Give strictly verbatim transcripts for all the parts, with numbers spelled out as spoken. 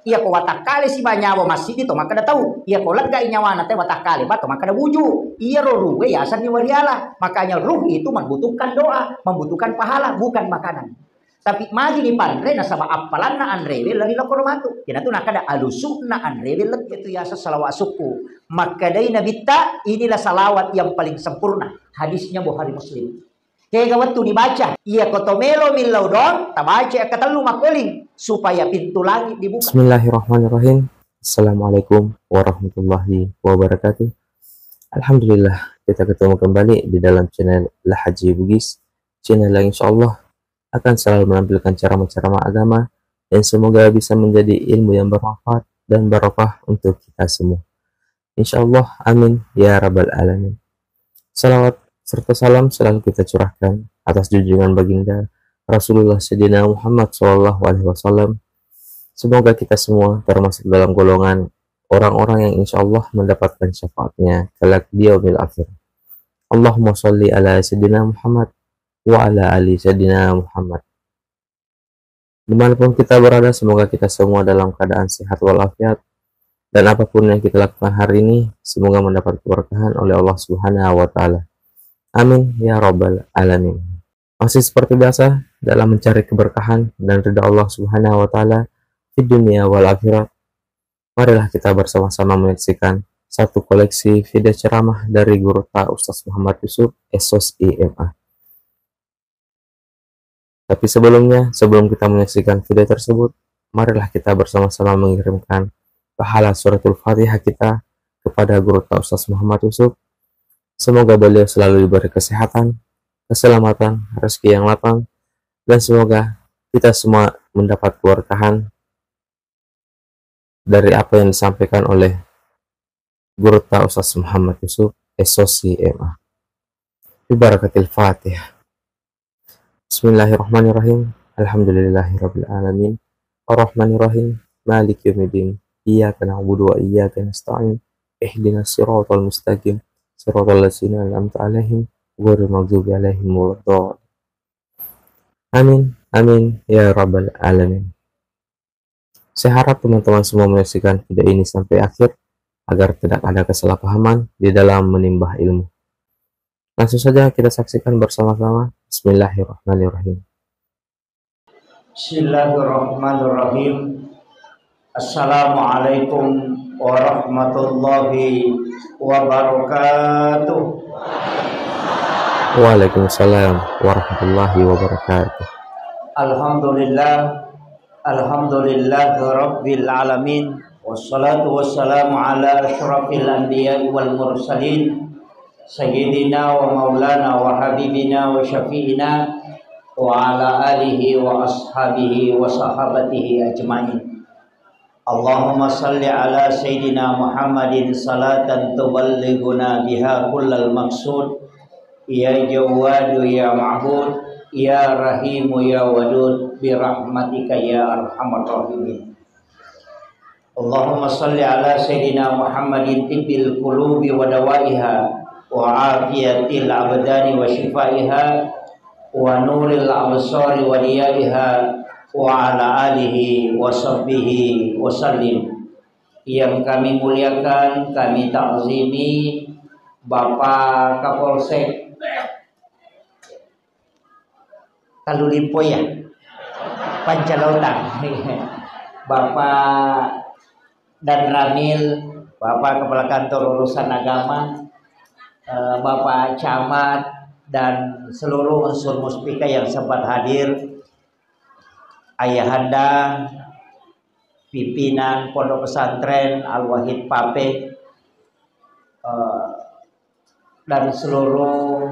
Iya ko watakkale siba nyawa massidi to makkeda tau. Iya ko leggai nyawana te watakkale ba to makkeda wuju. Iyaro ruwe yasenni wariala. Makanya ruh itu membutuhkan doa, membutuhkan pahala, bukan makanan. Tapi majini panre nasaba appalanna anrewe lari lokoro matu. Kena tu nakkeda alusu'na anrewe lette tu yaseng salawat sukku. Makkedai Nabitta, inilah salawat yang paling sempurna. Hadisnya Bukhari Muslim. Kega wettu dibaca, iya ko to melo millau doang, tabaca akkatellu makkuling supaya pintu langit dibuka. Bismillahirrahmanirrahim. Assalamualaikum warahmatullahi wabarakatuh. Alhamdulillah, kita ketemu kembali di dalam channel Lahaji Bugis, channel yang insya Allah akan selalu menampilkan ceramah-ceramah agama yang semoga bisa menjadi ilmu yang bermanfaat dan barokah untuk kita semua. Insya Allah, amin ya rabbal alamin. Salawat serta salam selalu kita curahkan atas junjungan baginda Rasulullah Sayyidina Muhammad sallallahu alaihi wasallam. Semoga kita semua termasuk dalam golongan orang-orang yang insya Allah mendapatkan syafaatnya kelak di yaumil akhir. Allahumma salli ala Sayyidina Muhammad wa ala ali Sayyidina Muhammad. Dimanapun kita berada, semoga kita semua dalam keadaan sehat walafiat. Dan apapun yang kita lakukan hari ini, semoga mendapat keberkahan oleh Allah Subhanahu wa Ta'ala. Amin ya Rabbal Alamin. Masih seperti biasa, dalam mencari keberkahan dan ridha Allah Subhanahu wa Ta'ala di dunia wal akhirat, marilah kita bersama-sama menyaksikan satu koleksi video ceramah dari Gurutta Ustaz Muhammad Yusuf, S O S I M A. Tapi sebelumnya, sebelum kita menyaksikan video tersebut, marilah kita bersama-sama mengirimkan pahala suratul Fatihah kita kepada Gurutta Ustaz Muhammad Yusuf. Semoga beliau selalu diberi kesehatan, keselamatan, rezeki yang lapang, dan semoga kita semua mendapat keberkahan dari apa yang disampaikan oleh Gurutta Ustaz Muhammad Yusuf, S O S I M A. Bi barakatil Fatihah. Bismillahirrahmanirrahim. Alhamdulillahirabbil alamin. Arrahmanirrahim. Maliki yaumiddin. Iyyaka na'budu wa iyyaka nasta'in. Ihdinas siratal mustaqim. Siratal ladzina an'amta 'alaihim ghairil maghdubi 'alaihim waladdallin. Amin. Amin ya rabbal alamin. Saya harap teman-teman semua menyaksikan video ini sampai akhir agar tidak ada kesalahpahaman di dalam menimba ilmu. Langsung saja kita saksikan bersama-sama. Bismillahirrahmanirrahim. Bismillahirrahmanirrahim. Assalamualaikum warahmatullahi wabarakatuh. Waalaikumsalam warahmatullahi wabarakatuh. Alhamdulillah. Alhamdulillahi rabbil alamin. Wassalatu wassalamu ala asyrafil anbiya'i wal mursalin. Sayyidina wa maulana wa habibina wa syafi'ina wa ala alihi wa ashabihi wa sahabatihi ajma'in. Allahumma salli ala Sayyidina Muhammadin salatan tuballighuna biha kullal maqsud. Ya Jawwadu ya Ma'bud, ya Rahimu ya Wadud, bi rahmatika ya arhamar rahimin. Allahumma salli ala Sayyidina Muhammadin tibbil qulubi wa dawaiha, wa afiyatil abdani wa shifaiha, wa nuril absari wa diyaiha, wa ala alihi wa sahbihi wa sallim. Yang kami muliakan, kami takzimi Bapak Kapolsek Kalulimpoya, Pancalautang, Bapak Danramil, Bapak Kepala Kantor Urusan Agama, eh, Bapak Camat, dan seluruh unsur Muspika yang sempat hadir, ayahanda, pimpinan Pondok Pesantren Al-Wahid Pape, eh, dan seluruh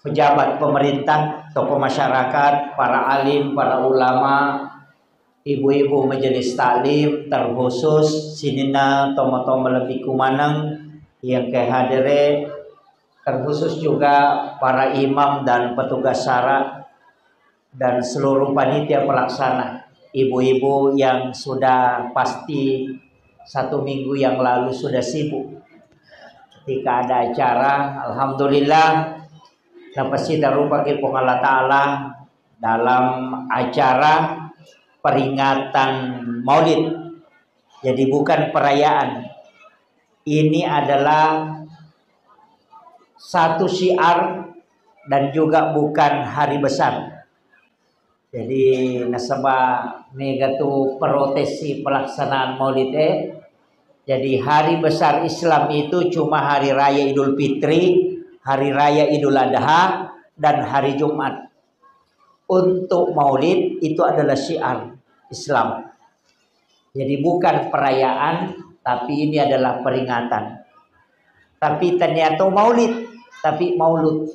pejabat pemerintah, tokoh masyarakat, para alim, para ulama, ibu-ibu majelis taklim, terkhusus sininna tomatoa malebbiku maneng yang kehadere, terkhusus juga para imam dan petugas syara dan seluruh panitia pelaksana, ibu-ibu yang sudah pasti satu minggu yang lalu sudah sibuk. Ketika ada acara, alhamdulillah, napasitarupaki Puang Allah Ta'ala dalam acara peringatan Maulid Jadi bukan perayaan. Ini adalah satu syiar dan juga bukan hari besar. Jadi nasaba mega tu protesi pelaksanaan Maulid, eh. Jadi hari besar Islam itu cuma hari raya Idul Fitri, hari raya Idul Adha, dan hari Jumat. Untuk Maulid itu adalah syiar Islam. Jadi bukan perayaan, tapi ini adalah peringatan. Tapi ternyata Maulid, tapi Maulud.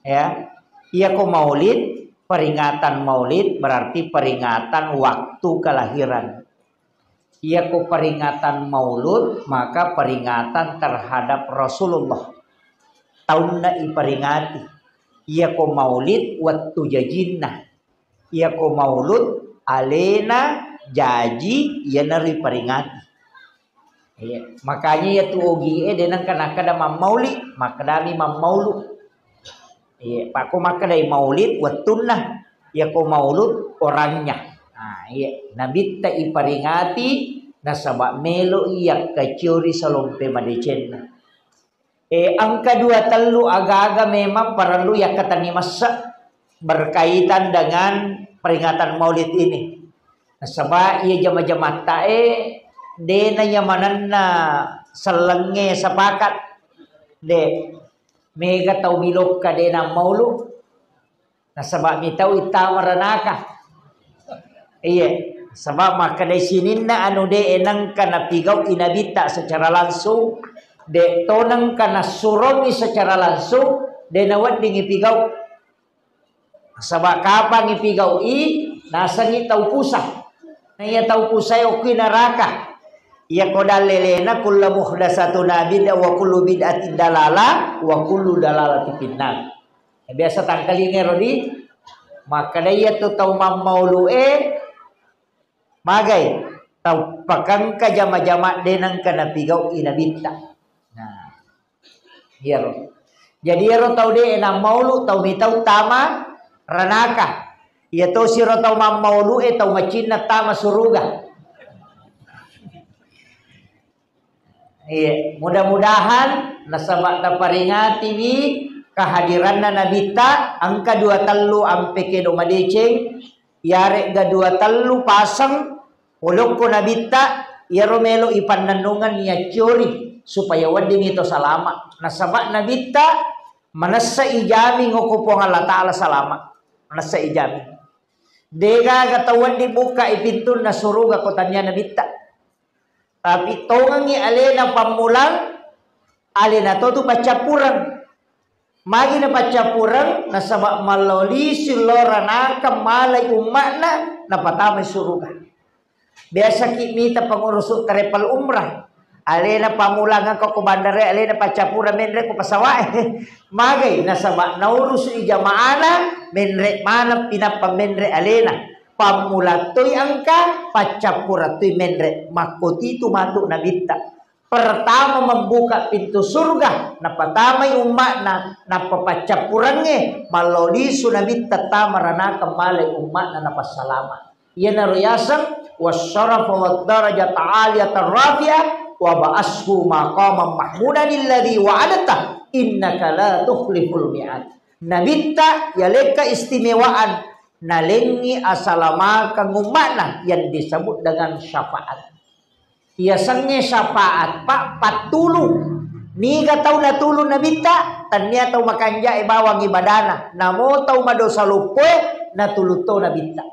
Ya. Iya ko Maulid, peringatan Maulid berarti peringatan waktu kelahiran. Iya ko peringatan Maulud, maka peringatan terhadap Rasulullah. Taunna iperingati. Iya ko Maulid, wettu jajinna. Iya ko Maulud, alena jaji, iyanaro iperingati. Iya. Makanya iya tu ogie de nengka nakkeda mammauli, makkedami mammaulu. Iya, pakko makkedai Maulid wettunna, iya ko Maulud orangnya. Nah, iya, Nabitta iperingati nasaba melo iya kaciori salompe madecenna. Eh, engka dua tellu aga-aga memang parellu yakkatenni messe berkaitan dengan peringatan Maulid ini. Nasaba iya jama-jamatta e dena iya manenna sellengnge sepakat. De, mega tau bilokka dena maulu. Nasaba mitau ittama ranaka. Iya, sebab makkedai sininna anu de enengka napigau i Nabitta secara langsung, de tonengka nassuroni secara langsung, de naweddingi pigau. Saba kapang ipigau'i, nasengngi tau pusa. Na iya tau pusae okki neraka. Iya ko dallelena, kullu muhdatsatun bid'ah wa kullu bid'atin dalalah wa kullu dalalatin finnar. Biasa tangkalinga ero di, makkeda iya tu tau mammaulu'e, magai, tau pakengka jama-jama de nengka napigau'i Nabitta. Nah, iyaro. Jadi iyaro tau de nammaulu, tau mitau tama ranaka. Iya tosiro tau mammaulu'e tau macinna tama suruga. Iya, mudah-mudahan nasaba taparingatiwi kehadiranna Nabitta, engka dua tellu ampe kedo madeceng, iyare'ga dua tellu paseng polokko Nabitta, iyaro melo ipannennungeng niacciori supaya weddingngi to salama. Nasaba Nabitta manessa ijaming okko Puang Allah Ta'ala salama. Manessa ijaming. Degaga tau wedding bukkai pintunna suruga ko tania Nabitta. Tapi tongengngi alena pammulang, alena to tu paccappureng. Magi napaccappureng, nasaba mallolisu lo ranaka malai umma'na, napatamai suruga. Biasaki mita pengurusu travel umrah. Alena pammulang ko, ko bandara, alena paccappureng menre ko pesawat. Magai, nasaba naurusu i jamaana, menre maneng pinappa menre alena. Pammulang toi engka, paccappureng toi menre. Makkotitu matu Nabitta. Pertama membuka pintu surga, napatamai umma'na, nappa paccappurengnge, mallolisu Nabitta tama ranaka malai umma'na napassalama. Iyanaro yaseng wasyarafa wad darajata aliyatan rafi'ah wa ba'ashu maqaman mahmudan alladzi wa'adtah innaka la tukhliful mi'ad. Nabitta yalekka istimewaan, nalengngi asalamakeng umma'na yang disebut dengan syafaat. Iyasengnge syafaat, Pak, pattulung. Niga tau natulung Nabitta? Tennia tau makanjae bawang ibadana. Namo tau madosa loppoe, natulung to Nabitta.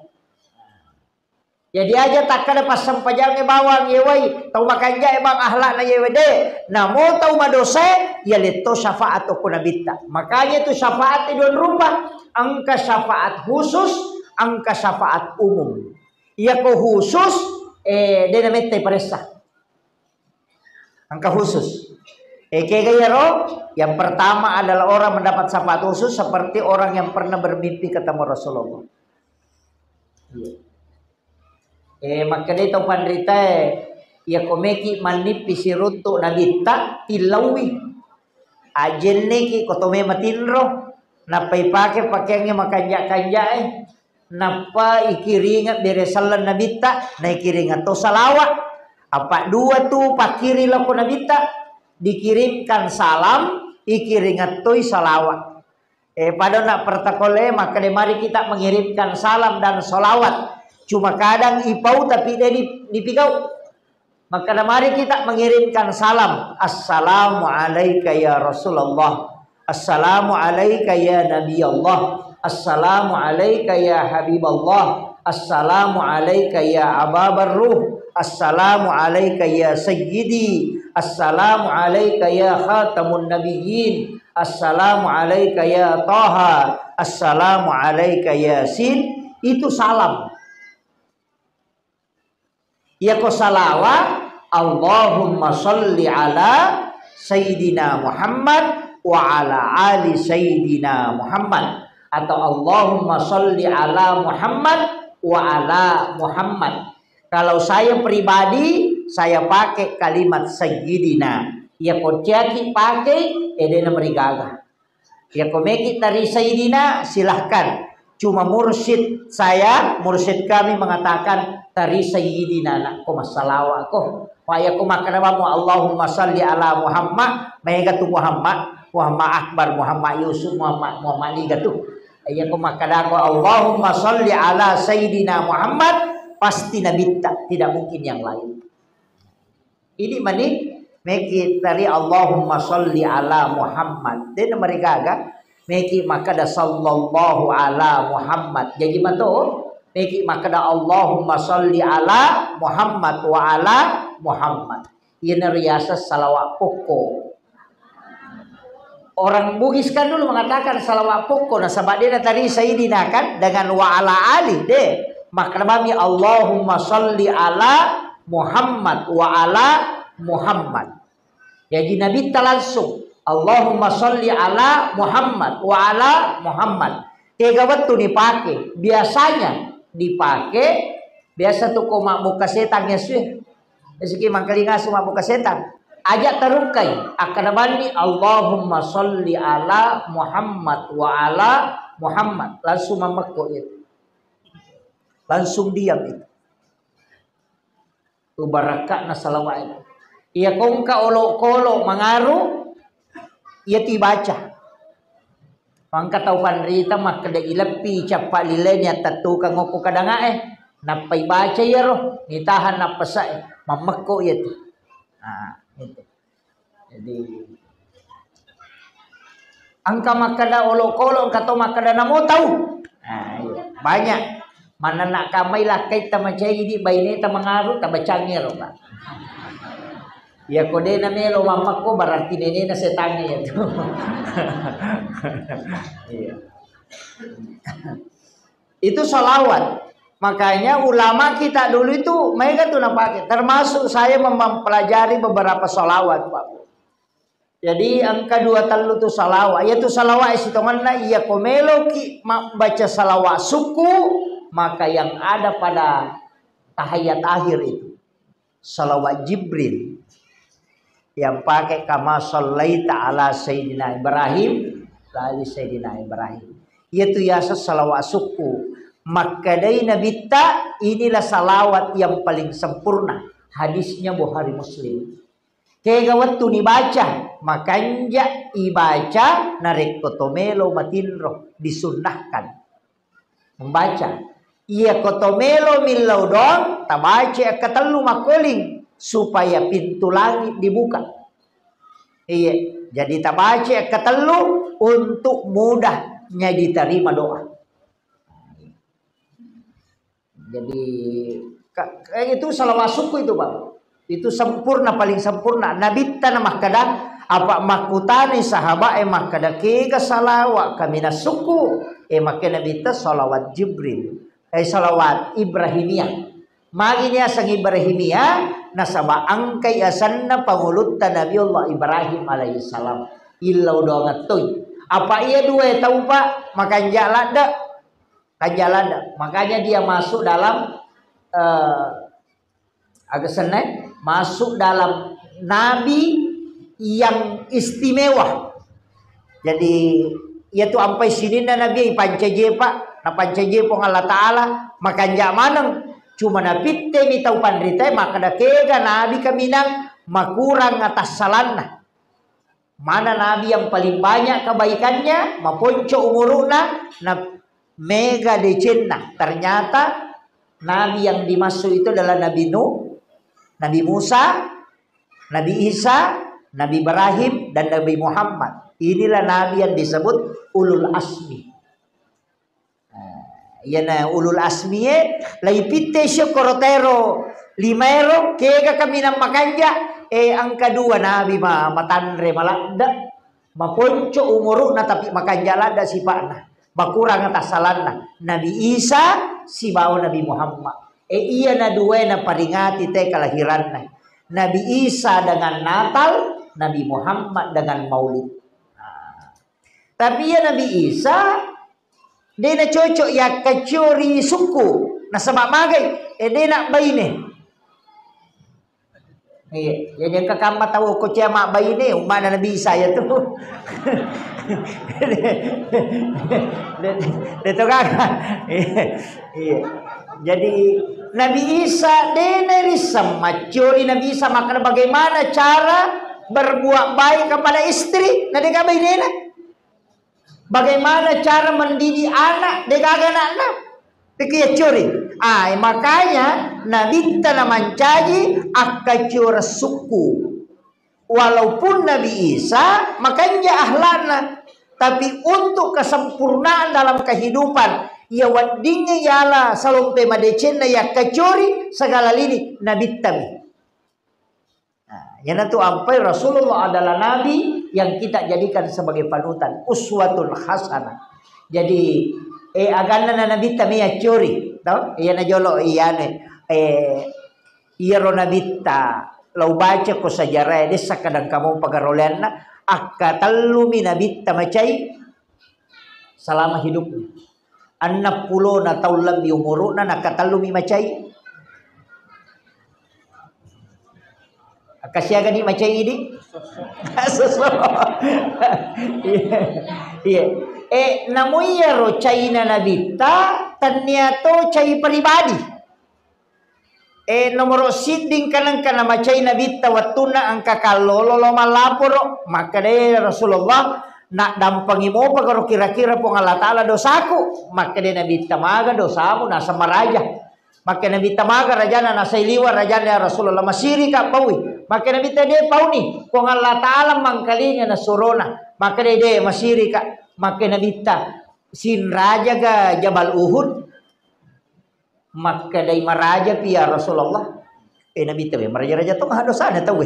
Jadi aja takkada passempajangnge bawang yewai, tau makanjae bang akhlakna yewe de. Namo tau madosae, yaletto syafaat okko Nabitta. Makanya itu syafaat dua rupa. Engka syafaat khusus, engka syafaat umum. Iyako khusus, eh, de namette paressa. Engka khusus. Eh, kega iyaro? Yang pertama adalah orang mendapat syafaat khusus seperti orang yang pernah bermimpi ketemu Rasulullah. Iya. Eh, makkedai tau panritae, iyako meki mannippi siruntu Nabitta, tillauwi. Ajenneki ko to me matinro, nappa ipake pakeangnge makanja-kanjae. Nappa ikiringeng bere selleng Nabitta, naikiringeng to salawat. Apa dua tu pakkiring lako Nabitta, dikirimkan salam, ikiringeng toi salawat. Eh, pada nak protokol, eh, makkeda mari kita mengirimkan salam dan salawat. Cuma kadang ipau tapi dia di-, dipigau. Makkeda mari kita mengirimkan salam. Assalamu alaika ya Rasulullah. Assalamu alaika ya Nabi Allah. Assalamu alaika ya Habiballah. Assalamu alaika ya Aba Barruh. Assalamu alaika ya Sayyidi. Assalamu alaika ya Khatamun Nabiyyin. Assalamu alaika ya Taha. Assalamu alaika Yasin. Itu salam. Iyako salawat, Allahumma salli ala Sayyidina Muhammad wa ala ali Sayyidina Muhammad. Atau Allahumma salli ala Muhammad wa ala Muhammad. Kalau saya pribadi, saya pakai kalimat Sayyidina. Iyako ciaki pakai, edena merigaga. Iyako meki tari Sayyidina, silahkan. Cuma mursyid saya, mursyid kami mengatakan, tari Sayyidina, nakko massalawako. Wa iyako makkeda bammu, Allahumma salli ala Muhammad, maega tu Muhammad, Muhammad Akbar, Muhammad Yusuf, Muhammad, Muhammad niga tu. Iyako makkeda ko, Allahumma salli ala Sayyidina Muhammad, pasti Nabitta, tidak mungkin yang lain. Ini mani meki tari Allahumma salli ala Muhammad. Dena marigaga meki makkeda sallallahu ala Muhammad. Jaji mato meki makkeda Allahumma salli ala Muhammad wa ala Muhammad. Iyana riaseng salawat pokko. Orang Bugis kan dulu mengatakan salawat pokko, nasaba dena tari Sayyidina kan, dengan wa ala ali, de. Makkeda mami Allahumma salli ala Muhammad wa ala Muhammad. Jadi Nabitta langsung, Allahumma salli ala Muhammad wa ala Muhammad. Tega wettu dipake? Biasanya dipake, biasa tu ko mabbuka setang ya sih. Esiki mangkalinga su mabbuka setang. Aja tarukkai, akkeda banni, Allahumma salli ala Muhammad wa ala Muhammad. Langsung mammekko itu. Langsung diam itu. Ubarakka'na salawat itu. Iya kongka olokolo mangaru, iya tibaca. Mangka tau panrita makkeda ileppi cappa lileni attettukang okko kadangae. Nappa ibaca iyaro, nitahan nappesae. Mammekko iya tu. Nah, itu. Jadi, engka makkeda olokolo, engka to makkeda namo tau. Nah, iya. Banyak. Manenna kamai lakkai tamacai di baineta mangaru, tabacangi ero, Pak. Iya ko de namelo mammekko, berarti nenena setangnge iya tu. Iya. Itu salawat. Makanya ulama kita dulu itu maega tu napake. Termasuk saya mem-, mempelajari beberapa salawat, Pak. Jadi engka dua tellu tu salawat. Iya tu salawat sitongenna, iya ko meloki mabbaca salawat sukku, maka yang ada pada tahiyat akhir itu. Salawat Jibril yang pakai kama sallaita ala Sayyidina Ibrahim, ala ali Sayyidina Ibrahim. Iya tu yaseng salawat sukku. Makkedai Nabitta, inilah salawat yang paling sempurna. Hadisnya Bukhari Muslim. Kega wettu nibaca, makanja ibaca narekko to melo matinro, disunnahkan. Membaca. Iya ko to melo millau doang, tabaca akkatellu makkoling supaya pintu langit dibuka. Iya, jadi tabaca akkatellu untuk mudahnya diterima doa. Jadi, ka-, ka-, itu salawat sukku itu, Pak. Itu sempurna, paling sempurna. Nabitta na makkeda, apa makkutanai sahabat e makkeda, "Kega salawat kaminang sukku?" E, makkeda Nabitta, "Salawat Jibril." E, salawat Ibrahimiyah. Magi ni aseng Ibrahimiyah, nasaba engkai asenna pangulutta Nabiullah Ibrahim alaihissalam. Illau doang ettoi. Apa iya dua tau, Pak, makanja ladde? Kan jalan dah. Makanya dia masuk dalam, eh, aga senai, masuk dalam nabi yang istimewa. Jadi, iya tu ampai sininna nabi ipancaji, Pak, Napancaji Puang Allah Ta'ala makanja maneng. Cuma napittemi tau panritae makkeda kega nabi kaminang makurang atassalanna. Mana nabi yang paling banyak kebaikannya, maponco umuru'na, na mega decenna. Ternyata nabi yang dimaksud itu adalah Nabi Nuh, Nabi Musa, Nabi Isa, Nabi Ibrahim, dan Nabi Muhammad. Inilah nabi yang disebut ulul azmi. Nah, iyana ulul azmi e, laipitte sio koro tero, lima ero, kega kaminang makanja, eh, engka dua nabi ma-, matanre maladda, maponco umuru'na tapi makanja ladda sipa'na, makurang atassalanna. Nabi Isa sibawa Nabi Muhammad. Eh, iyana dua e naparingati te kelahiranna. Nabi Isa dengan Natal, Nabi Muhammad dengan Maulid. Nah, tapi iya Nabi Isa, de' nacocok yakkacio ri sukku, nasaba magai, eh, de' nabbaine. Iya, jadi engka kamma tau ko cia mabbaine, ummana Nabi Isa ya tu. De', de' to gaga. Iya. Jadi Nabi Isa de' narisseng macciori Nabi Isa makkeda bagaimana cara berbuat baik kepada istri, na de' gaga bainena. Bagaimana cara mendidik anak, de' gaga anakna. Piki yaccori. Ah, makanya nabitta namancaji akkacioreng sukku. Walaupun Nabi Isa makanja ahlakna, tapi untuk kesempurnaan dalam kehidupan, iya weddingnge yala salompe madecenna yakkaciori segala lini nabittami. Nah, iyanatu ampai Rasulullah adalah nabi yang kita jadikan sebagai panutan, uswatun hasanah. Jadi, eh, aganna na nabitta mi yaccori, to? Iyana jolo iyane, eh, iyaro nabitta, lau baca ko sejarah, dessa kadang kamu pagaroleanna, akkatellumi nabitta macai selama hidupnya. Enneng pulona taung lebbi umuru'na, nakkatellumi macai. Akkasiagani macai idi? Soso. Iya. Iya. Eh, namu iyaro caina nabitta, tennia to cai pribadi. Eh, nomoro sidding kanengka namacai nabitta wettunna engka kallolo lao mallaporo, makkeda, "Eh, Rasulullah, naddampengi mopa karo kira-kira Puang Allah Ta'ala dosaku?" Makkeda nabitta, "Maga dosamu, naseng maraja." Makkeda nabitta, "Maga rajana?" Nasai liwa rajana, "Ya Rasulullah, masirika paui." Makkeda nabitta, "De' pauni, Puang Allah Ta'ala mangkalinga nasurona." Makkeda, "De', masirika." Makkeda nabitta, "Sinrajaga Jabal Uhud?" Makkedai, "Marajapi ya Rasulullah." Eh, Nabitta, "Maraja-raja tong ha dosana tauwe."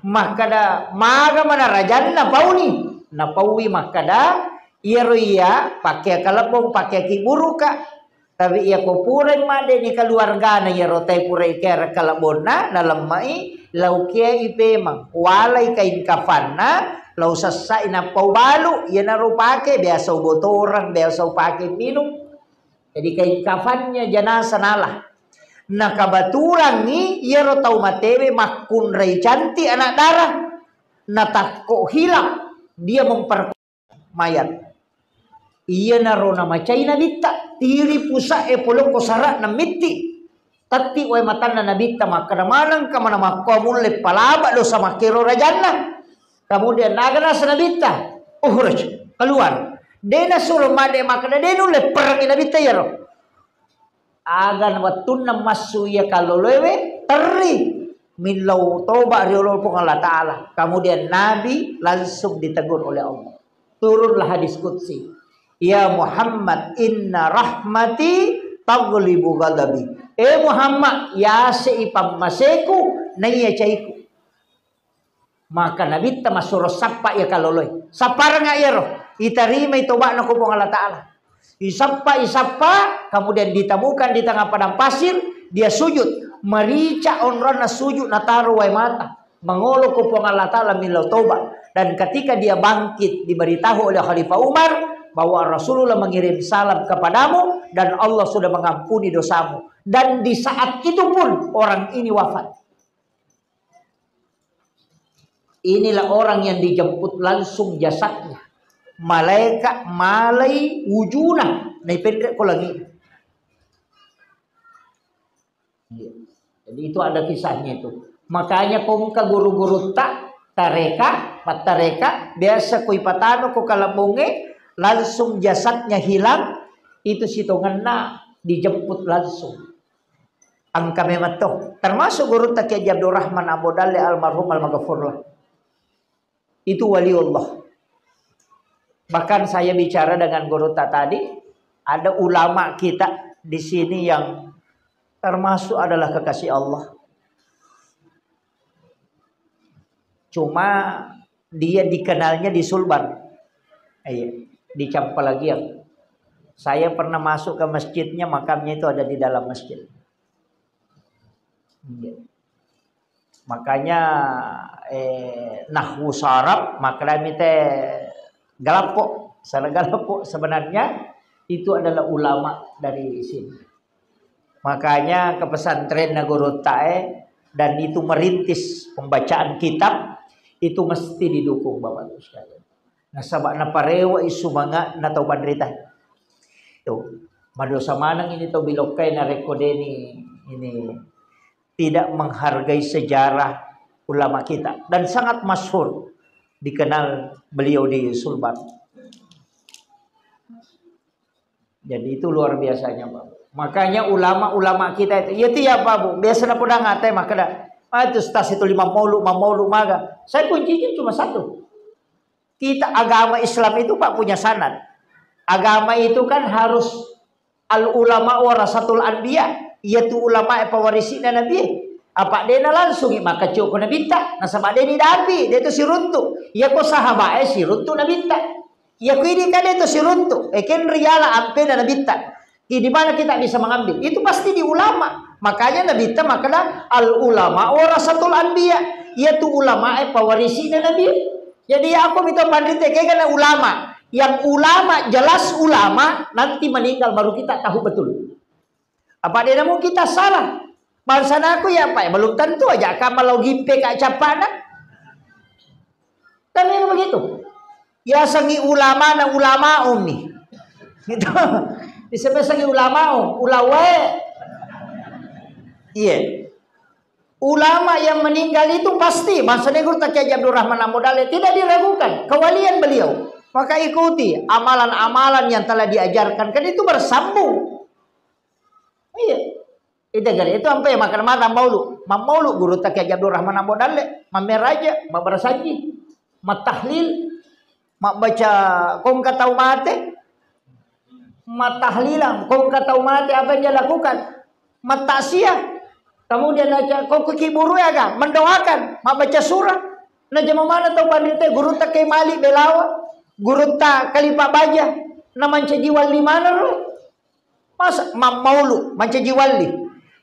Makkeda, "Maga mana rajanna pauni?" Napaui makkeda, "Iyaro iya pakeang kalebbong, pakeang kiburuka. Tapi iya ko purai madde ni keluargana iyaro tai purai kera kalebbonna, nalemmai, lau kiai pemang, walai kain kafanna, lau sessai nappa ubalu, iyanaro pake, biasa ubotoreng, biasa upake minung." Jadi kain kafannya jenazah nala. Nah, kebetulangngi iyaro tau matewe makkunrai cantik anak darah. Natakko hilang, dia memper mayat. Iyanaro namacai nabitta, tiri pusa'e polokko sara'na mitti. Tatti wae matanna nabitta makkeda, "Manengka mana makkoa mulle palaba dosa makkero rajanna?" Kemudian naga nasa nabitta, "Ukhruj, keluar." De nasuro madde makkeda, "De nulle perangi nabitta iyaro." Aga wettunna massu iya kalloloewe, terri millau toba ri olo Puang Allah Ta'ala. Kemudian Nabi langsung ditegur oleh Allah. Turunlah hadis qudsi. "Ya Muhammad, inna rahmati taghlibu ghadabi." Eh Muhammad, yase'i pammaseku, naiya caiku. Maka Nabitta massuro sappa iya kaloloi. Sapparanga iyaro. Itarimai toba'na ko Puang Allah Ta'ala. Isappa, isappa, kemudian ditemukan di tengah padang pasir, dia sujud. Merica onronna sujud nataro wae mata. Mangolo ko Puang Allah Ta'ala millau toba. Dan ketika dia bangkit, diberitahu oleh Khalifah Umar bahwa Rasulullah mengirim salam kepadamu dan Allah sudah mengampuni dosamu. Dan di saat itu pun orang ini wafat. Inilah orang yang dijemput langsung jasadnya. malaika malai wujuna, naipenre ko langi. Iya. Jadi itu ada kisahnya itu. Makanya ko engka guru-gurutta tareka, pattareka, biasa ko ipatama ko kalebongnge, langsung jasadnya hilang, itu sitongenna dijemput langsung. Engka memang to. Termasuk gurutta Kiai Haji Abdurrahman Ambo Dalle almarhum almaghfurlah. Itu waliullah. Bahkan saya bicara dengan gurutta tadi, ada ulama kita di sini yang termasuk adalah kekasih Allah. Cuma dia dikenalnya di Sulbar. Iya, di Campalagiang. Saya pernah masuk ke masjidnya, makamnya itu ada di dalam masjid. Iya. Makanya, eh, nahwu saraf, maknanya te galappo, sana galappo sebenarnya itu adalah ulama dari sini. Makanya ke pesantren Nagoro Tae dan itu merintis pembacaan kitab itu mesti didukung Bapak Ibu sekalian. Nasaba naparewa isu manga na tau panrita. Tuh, madosa maneng ini tau bilokkai narekko deni ini tidak menghargai sejarah ulama kita dan sangat masyhur dikenal beliau di Sulbar. Jadi itu luar biasanya, Pak. Makanya ulama-ulama kita itu, ya itu ya, Pak, Bu, biasa na podang atai makkeda, "Ah, itu ustaz itu lima maulu, ma maulu maga." Saya kuncinya cuma satu. Kita agama Islam itu, Pak, punya sanad. Agama itu kan harus al ulama warasatul anbiya, yaitu ulama e pawarisi'na nabi. Apa dena langsung maka ko nabitta, nasaba deni dapi, de itu siruntu. Iya ko sahabat e siruntu nabitta. Iya, ku idi kade to siruntu, eh, ken riala ampena nabitta. Di mana kita bisa mengambil? Itu pasti di ulama. Makanya nabitta makkeda, "Al ulama warasatul anbiya." Iya tu ulama e pawarisi'na nabi. Jadi aku mito panrita kega na ulama. Yang ulama, jelas ulama, nanti meninggal baru kita tahu betul. Apa dena mungkin kita salah? Bangsana aku ya, Pak, belum tentu aja kamu logi P K cappana. Kan memang begitu. Ya sangi ulama na ulama umi. Gitu. Disebut sangi ulama, ulawae. Iya. Ulama yang meninggal itu pasti, maksudnya guru Kiai Abdul Rahman Ambo Dalle, tidak diragukan kewalian beliau. Maka ikuti amalan-amalan yang telah diajarkan, kan itu bersambung. Iya. Itu gare, itu ampe makkeda mata maulu. Mammaulu guru Kiai Abdul Rahman Ambo Dalle, mammeraja, mabbarasanji, mattahlil, mabbaca kongka tau mate, mattahlilan, kongka tau mate apa yang dia lakukan? Mattaksiah. Kemudian aja kongka kiburu ya ga, mendoakan, mabbaca surah. Nah, jama mana tau panrita guru Kiai Malik Belawa, guru Khalifah Baja, na mancaji wali mana ro? Masa mammaulu mancaji wali?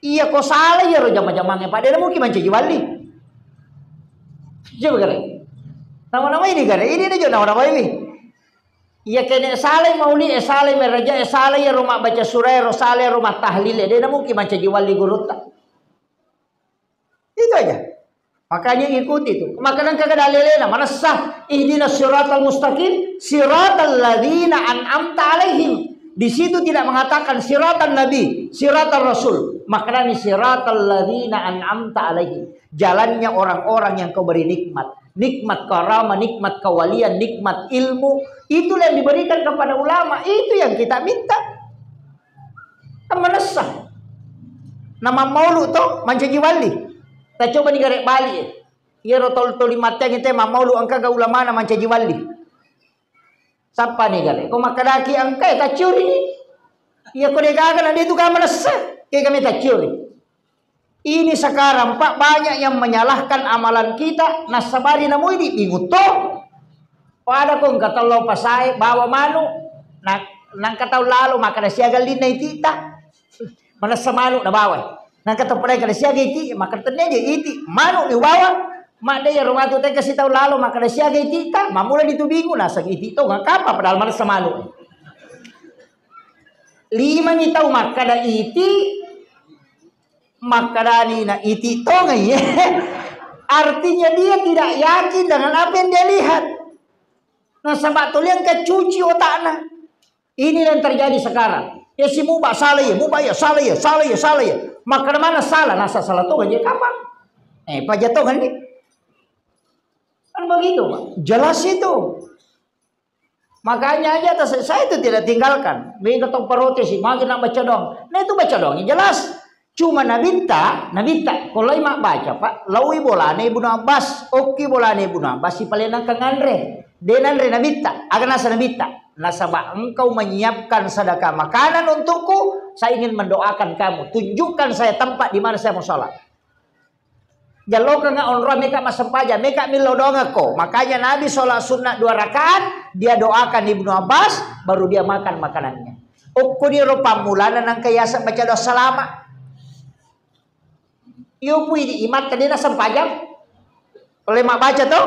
Iya ko salah iyaro jama-jamangnge, Pak, de mungkin mancaji wali. Coba gare. Nama-nama ini gare, ini nih nama-nama ini. Iya kene salah mauli, eh salah meraja, eh salah iyaro mabbaca surah, ro salah ro mattahlil, de mungkin mancaji wali gurutta. Itu aja. Makanya ikuti itu. Maka nang kagak dalilnya, manessa ihdinas siratal mustaqim, siratal ladzina an'amta alaihim. Di situ tidak mengatakan siratan nabi, siratan rasul. Maknanya siratal ladzina an'amta alaihim. Jalannya orang-orang yang kau beri nikmat. Nikmat karama, nikmat kawalian, nikmat ilmu. Itulah yang diberikan kepada ulama. Itu yang kita minta. Kan manessa. Nama maulu to mancaji wali. Kita coba ni gare bali. Iyaro tol toli matteang te mammaulu engka ga ulamana mancaji wali. Sappa ni gare? Ko makkedaki engka e tacciori ni. Iya ko de gaga na de tu ga manessa. Ke kami tacciori. Ini sekarang, Pak, banyak yang menyalahkan amalan kita, nassabari namui di bingung to. Pada ko engka tello pasae bawa manu, na nangka tau lalo makkeda siaga linna itita. Manessa manu na bawa. Nangka tau padai kada siaga iti, makkeda tennia je iti. Manu ni bawa, madde ya rumah tu teka si tau lalo makkeda siaga itita, mamula di tu bingung naseng iti to ngakapa padahal manessa manu. Lima ni tau makkeda iti, makkedani na iti tongeng ye. Artinya dia tidak yakin dengan apa yang dia lihat. Nasaba tuli engka cuci otakna. Ini yang terjadi sekarang. Ya si muba salah ya, muba ya, salah ya, salah ya, salah ya. Maka mana salah? Nasa salah tuh aja kapang. Eh, pajato kan nih? Kan begitu, Pak. Jelas itu. Makanya aja atas saya itu tidak tinggalkan. Mega tong protes, magi nak baca doang. Nah, itu baca doang yang jelas. Cuma nabitta, nabitta, kalau lagi mak baca, Pak, laui bolane Ibnu Abbas, oki bolane Ibnu Abbas, si paling nangka nganre. De nanre nabitta, aga nasa nabitta. Nasaba engkau menyiapkan sedekah makanan untukku, saya ingin mendoakan kamu. Tunjukkan saya tempat di mana saya mau sholat. Jallokanga onroa meka massempajang, meka millau doangekko. Makanya Nabi sholat sunnah dua rakaat, dia doakan Ibnu Abbas, baru dia makan makanannya. Okko diro pammulana nangka yaseng baca doa salama. Iyo pui di imatta de nasempajang. Oleh mak baca to?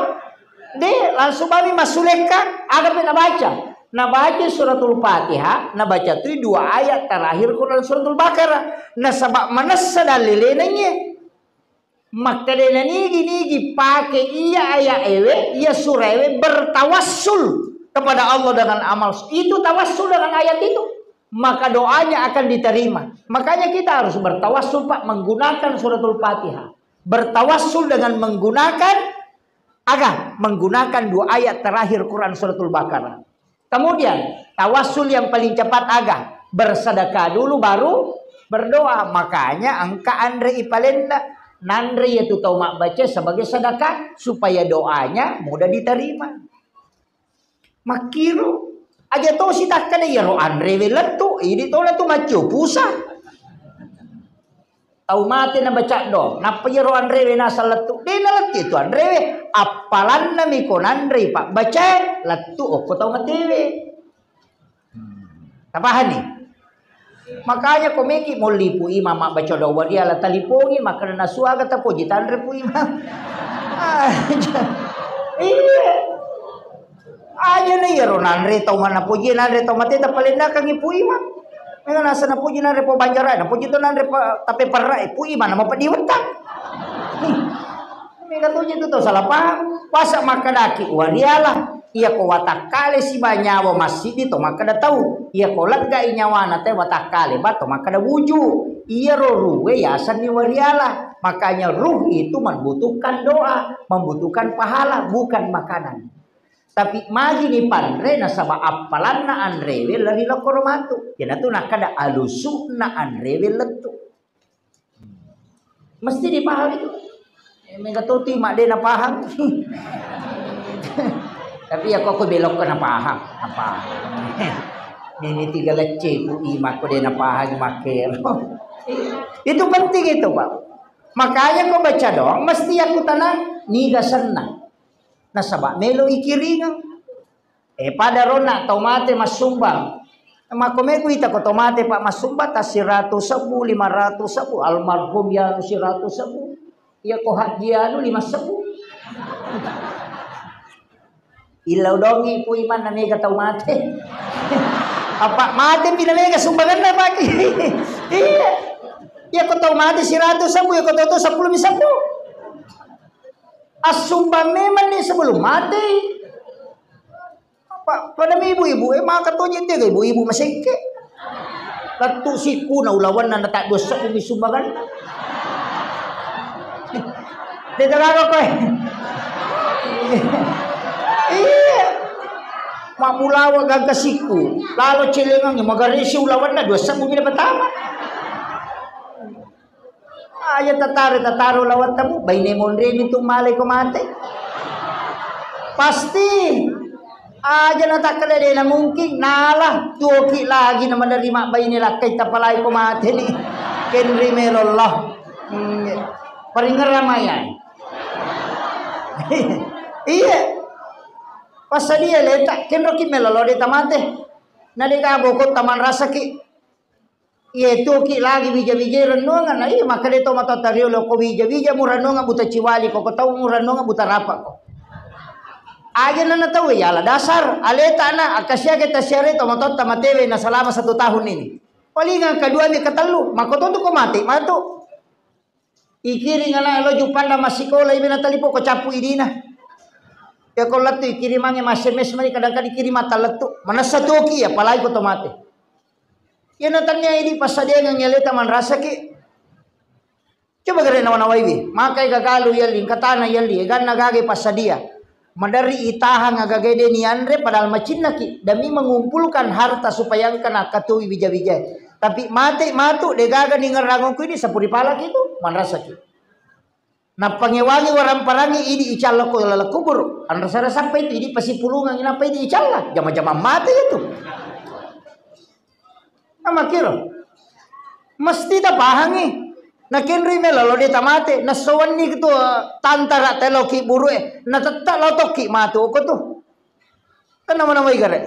De, langsung mami massulekka, aga pe nabaca. Nabaca suratul Fatihah, nabaca tui dua ayat terakhir Quran suratul Baqarah. Nasaba manessa dallelenna iye. Makkedana nigi-nigi pake iya ayat ewe, iya surah ewe bertawassul kepada Allah dengan amal. Itu tawassul dengan ayat itu. Maka doanya akan diterima. Makanya kita harus bertawassul, Pak, menggunakan suratul Fatihah. Bertawassul dengan menggunakan aga? Menggunakan dua ayat terakhir Quran suratul Baqarah. Kemudian, tawassul yang paling cepat aga? Bersedekah dulu baru berdoa. Makanya engka anre ipalenda, nanre ya tu tau mabbaca sebagai sedekah supaya doanya mudah diterima. Makkiro aja to sitakkada iyaro anrewe lettu, idi to lettu maccio pusa. Tau mate nabaca do, nappa iyaro anrewe naseng lettu. De nalettu itu anrewe, appalanna miko nanrei pabbacae lettu okko tau matewe. Tapahani? Makanya ko meki molli Pu Imang mabbaca do wariala talipongi, makkeda nasuaga tapoji tanre Pu Imang. Aja. Iya. Aja na iyaro nanre tau mana poji nanre tau mate tapalennakang Pu Imang. Mega nasa napoji nanre po banjara, napoji to nanre pa, tape perra, eh, Pu Imang nama pediwettang. Mega toji tu to salah paham. Pasa makkedaki wariala, iya ko watakkale siba nyawa massidi to makkeda tau. Iya ko leggai nyawana te watakkale ba to makkeda wuju. Iyaro ruwe yasenni wariala. Makanya ruh itu membutuhkan doa, membutuhkan pahala, bukan makanan. Tapi magi ni panre nasaba appalanna anrewe lari lokoro matu. Iyanatu nakkeda alusu'na anrewe lettu. Mesti dipahami tu. Eh, mega to tu mak de napahang. Tapi ya kok aku belok ke napahang, napahang. Ini tiga lecce ku imak ko de napahang makkero. Itu penting itu, Pak. Makanya ko baca doang mesti aku tenang, niga senang. Nasaba melo ikiringeng. Eh, pada ronna tau mate massumbang. Makko megu ita ko tau mate, Pak, massumbang ta siratu sebbu, lima ratu sebbu, almarhum yanu siratu sebbu. Iya ko Haji anu lima sebbu. Illau dongi Pu Imang na mega tau mate. Apa mate pina mega sumbanganna pake. Iya. Iya ko tau mate siratu sebbu, iya ko tau tau seppulo mi sebbu. Assumbang memang ni sebelum mate. Pa-, pada ibu-ibu, eh, maka to jette ke ibu-ibu masengke. Lettu sikku na ulawanna na tak dua sebbu mi sumbangan. Deta gaga koe. Iya. Mammulawa gangka sikku. Lalo celengang magarisi ulawanna dua sebbu mi pertama. Aja tataro, tataro lawattamu, baine monreni tu malai ko mate. Pasti. Aja natakkeda de na mungkin, nala tuoki lagi na menerima baine lakkai tapalai ko mate ni. Kenri melollah. Hmm, paringerang mayai. Iya. Passadia leta, kenroki melolo de tamate. Na de ka boko taman rasaki. Iye tuki lagi wija-wijai rennuangan, na iya makkeda to matoatta riolo ko wija-wija mu rennuangan buta ciwali ko, ko tau mu rennuangan buta rapa ko. Aja na tau ya ala dasar, aleta na, akkasiake tasiare to matoatta matewe na selama satu tahun ini. Palingang kedua mi ketellu, makko to tu ko mate matu. Ikiring ana lo jupanda massikola ibe na talipo ko cappu idina. Iya ko lettu ikirimangngi ma S M S mani kadang-kadang dikirimang tallettu. Manessa toki iya, apalagi ko to mate. Iyana tania idi passadiangengngi aleta manrasaki. Coba gare nawa-nawaiwi, makai gagalu yelli, engka tana yelli, eganna gaga passadia. Maderri itahang agaga de nianre padahal macinnaki demi mengumpulkan harta supaya engka nakkatui wija-wija. Tapi mate matu de gaga ningerrangonku ini sapuri palaki tu manrasaki. Nappangewangi waramparangi idi icallako laleng kuburu. Anrasa-rasa apa itu idi pasipulungang, apa idi icalla? Jama-jama mate itu. Amakkiro. Mesti tapahangi. Nakenroi melolo de tamate. Nassowanni tu, eh, tantara teloki burue. Natetta lao tokki matu oko tu. Kan nama-namai gare.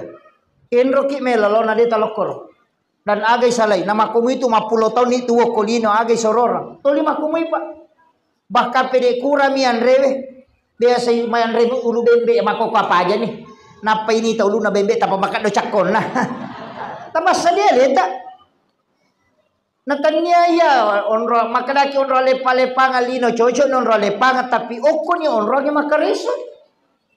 Kenroki melolo na de talokkoro. Dan agai salai. Namakkomu itu mappulo taunni tuo ko lino agai sororang. Toli makkomu ipa. Bahkan pede kurami anrewe. Biasa mai anre ulu bembe, makoko apa aja nih. Nappa ini tau uluna bembe tapa makeddo cakkonna. Tapassadia leta. Natania iya onro makedaki onro leppa-leppanga lino cocok onro leppanga tapi okkoni onro makareso.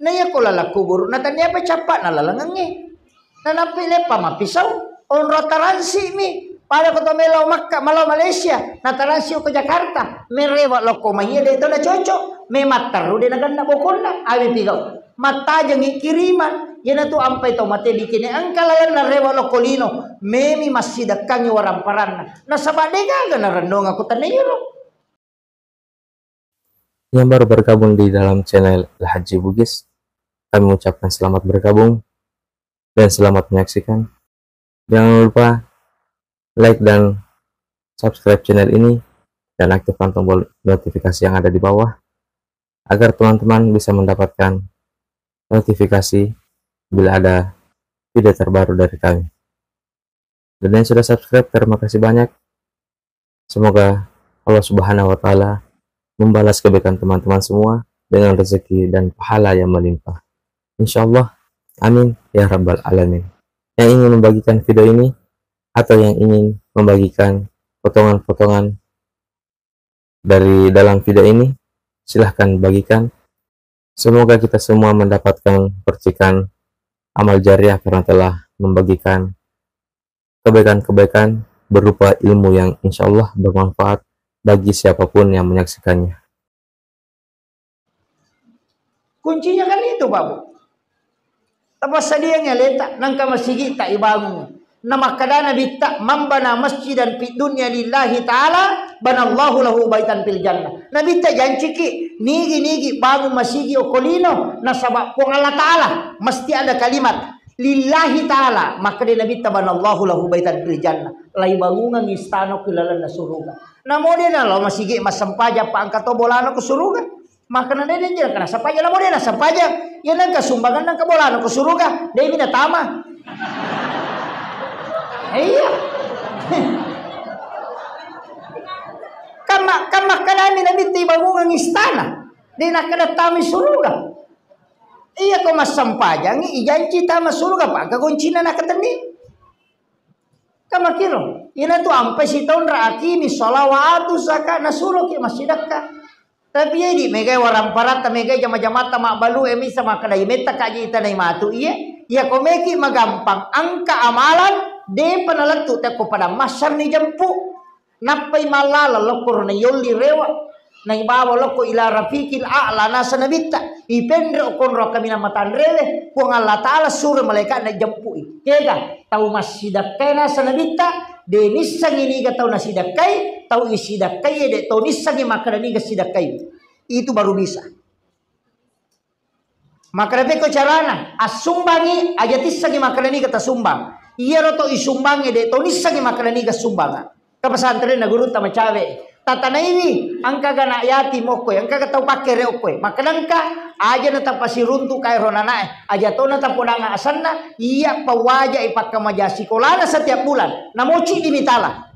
Na iya ko laleng kuburu natania apa cappa na lalengengnge. Nanappi leppa mappisau, onro taransi mi. Pada ko to melo Makka, malo Malaysia, nataransi ko Jakarta. Merewa lokko maiya de to na cocok. Memang terru de naganna bokonna. Awi pigau. Mattajengi kiriman. Iyana tu ampai to mate bikini engka lalenna rewa lokko lino. Memi massidekkangi waramparanna. Nasaba de gaga narennong aku tanna iyaro. Yang baru bergabung di dalam channel Al Haji Bugis, kami ucapkan selamat bergabung dan selamat menyaksikan. Jangan lupa like dan subscribe channel ini dan aktifkan tombol notifikasi yang ada di bawah agar teman-teman bisa mendapatkan notifikasi bila ada video terbaru dari kami. Dan yang sudah subscribe, terima kasih banyak. Semoga Allah Subhanahu wa Ta'ala membalas kebaikan teman-teman semua dengan rezeki dan pahala yang melimpah. Insya Allah. Amin ya Rabbal Alamin. Yang ingin membagikan video ini atau yang ingin membagikan potongan-potongan dari dalam video ini, silahkan bagikan. Semoga kita semua mendapatkan percikan amal jariah karena telah membagikan kebaikan-kebaikan berupa ilmu yang insya Allah bermanfaat bagi siapapun yang menyaksikannya. Kuncinya kan itu, Pak Bu. Tapassadiangngi aleta, nangka masigi ta ibangung. Namakkada Nabitta, "Man bana masjidan fid dunya lillahi ta'ala, banallahu lahu baitan fil jannah." Nabitta janciki, nigi-nigi bangung masigi okko lino, nasaba Puang Allah Ta'ala, mesti ada kalimat, "Lillahi ta'ala." Makkeda Nabitta, "Banallahu lahu baitan fil jannah." Laibangungang istana ku lalenna suruga. Namo de nalo masigi massempajang pa engka to bolana ku suruga. Makkeda de, de, de, kana sampaja lamo de na sampaja. Iya nengka sumbangan nengka bolana ko suruga, de mi natama. Iya. Kamma, kamma kadami Nabitta ibangungang istana. De nakkeda tami suruga. Iya ko massampajangi ijanci tama suruga pa engka goncina nakatenni. Kamakiro, ina tu ampai sitaung ra akimi sholawatu zaka nasuroki massidakka. Tapi iya idi megai waramparatta, megai jama-jamatta mabbalu e misa makkeda imetta kaji itanai matu iye. Iya ko meki magampang angka amalan depa nalettu tekko padang mahsyar ni jempu. Nappai mallala lokkoro na yolli rewa. Naibawa lokko ila rafiqil a'la nasa nabitta. Ipenre okonro kaminang matanrewe. Puang Allah Ta'ala suro malaikatna jempui. Kega tau massidakkai nasa nabitta. De nissengi niga tau nasidakkai. Tau isidakkai de tau nissengi makkeda niga sidakkai. Itu baru bisa. Makkeda pekko carana, assumbangi aja tissengi makkeda niga tasumbang. Iyaro to isumbangi de to nissengi makkeda niga sumbanga. Ka pesantrenna gurutta macawe. Tatanaiwi, engkaga anak yatim okkoe, engkaga tau pakkere okkoe. Makkeda engka, aja na tapasiruntu kaero nanae, aja to na tapodanga asenna, iya pawaja i pakkamaja sikolana setiap bulan. Namoci dimitala.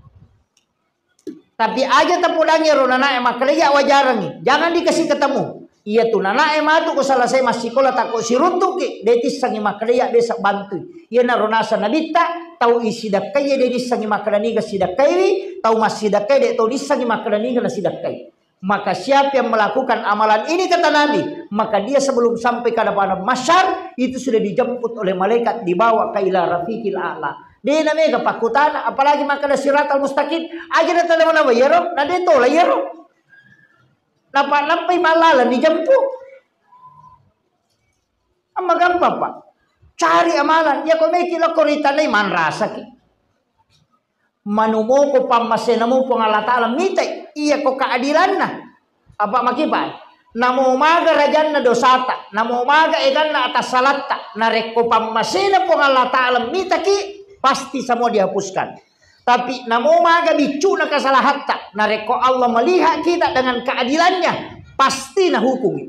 Tapi aja tapodangi ero nanae makkedaya wajarangi, jangan dikasih ketemu. Iya tu nanae matu ko selesai massikola takko siruntuki, de tissengi makkedaya besa bantui. Iyanaro nasa nabitta, tau isidakkai de nissengi makkeda niga sidakkaiwi, tau massidakkai de tau nissengi makkeda niga nasidakkai. Maka siapa yang melakukan amalan ini, kata Nabi, maka dia sebelum sampai ke padang mahsyar itu sudah dijemput oleh malaikat, dibawa ke ila rafiqil a'la. De' namega pakkutana, apalagi makkeda siratal mustaqim. Aja na tala manawa iyaro, na de' tola iyaro. Napa nampai mallaleng dijemput. Amma gampang, Pak. Cari amalan. Iya ko meki lokko ritanai manrasaki. Manumoko pammasena mo Puang Allah Ta'ala mitai. Iya ko keadilanna. Apa makipa? Namo maga rajanna dosata, namo maga eganna atassalatta. Narekko pammasena Puang Allah Ta'ala mitaki, pasti semua dihapuskan. Tapi namo maga biccuna kesalahatta, narekko Allah melihat kita dengan keadilannya, pasti nahukungi.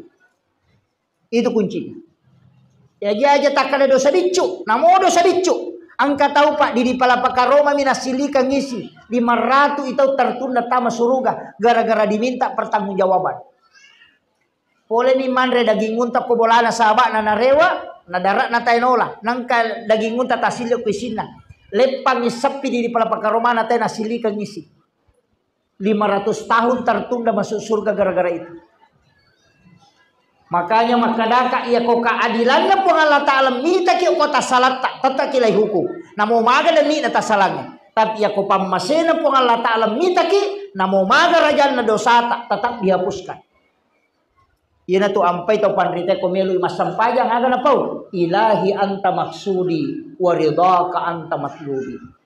Itu kuncinya. Ya, aja takkada dosa biccu, namo dosa biccu. Engka tau, Pak, di, di Palapa Karomami nassilikang isi, lima ratu i tau tertunda tama suruga gara-gara diminta pertanggungjawaban. Poleni manre daging unta ko bolana saba'na narewa, nadara'na tae nola. Nangka daging unta tassili ko isinna. Leppangi seppi di, di Palapa Karomana tae nassilikang isi. Lima ratus tahun tertunda masuk surga gara-gara itu. Makanya makkadaka, iya ko keadilanna Puang Allah Ta'ala mitaki ko tassalatta, tettaki lai hukum. Namo maga demi na tassalangnge. Tapi iya ko pammasena Puang Allah Ta'ala mitaki, namo maga rajanna dosata, tetap dihapuskan. Iyanatu ampai tau panrita ko meloi massempajang, aga napau? Ilahi anta maksudi wa ridhaka anta matlubi.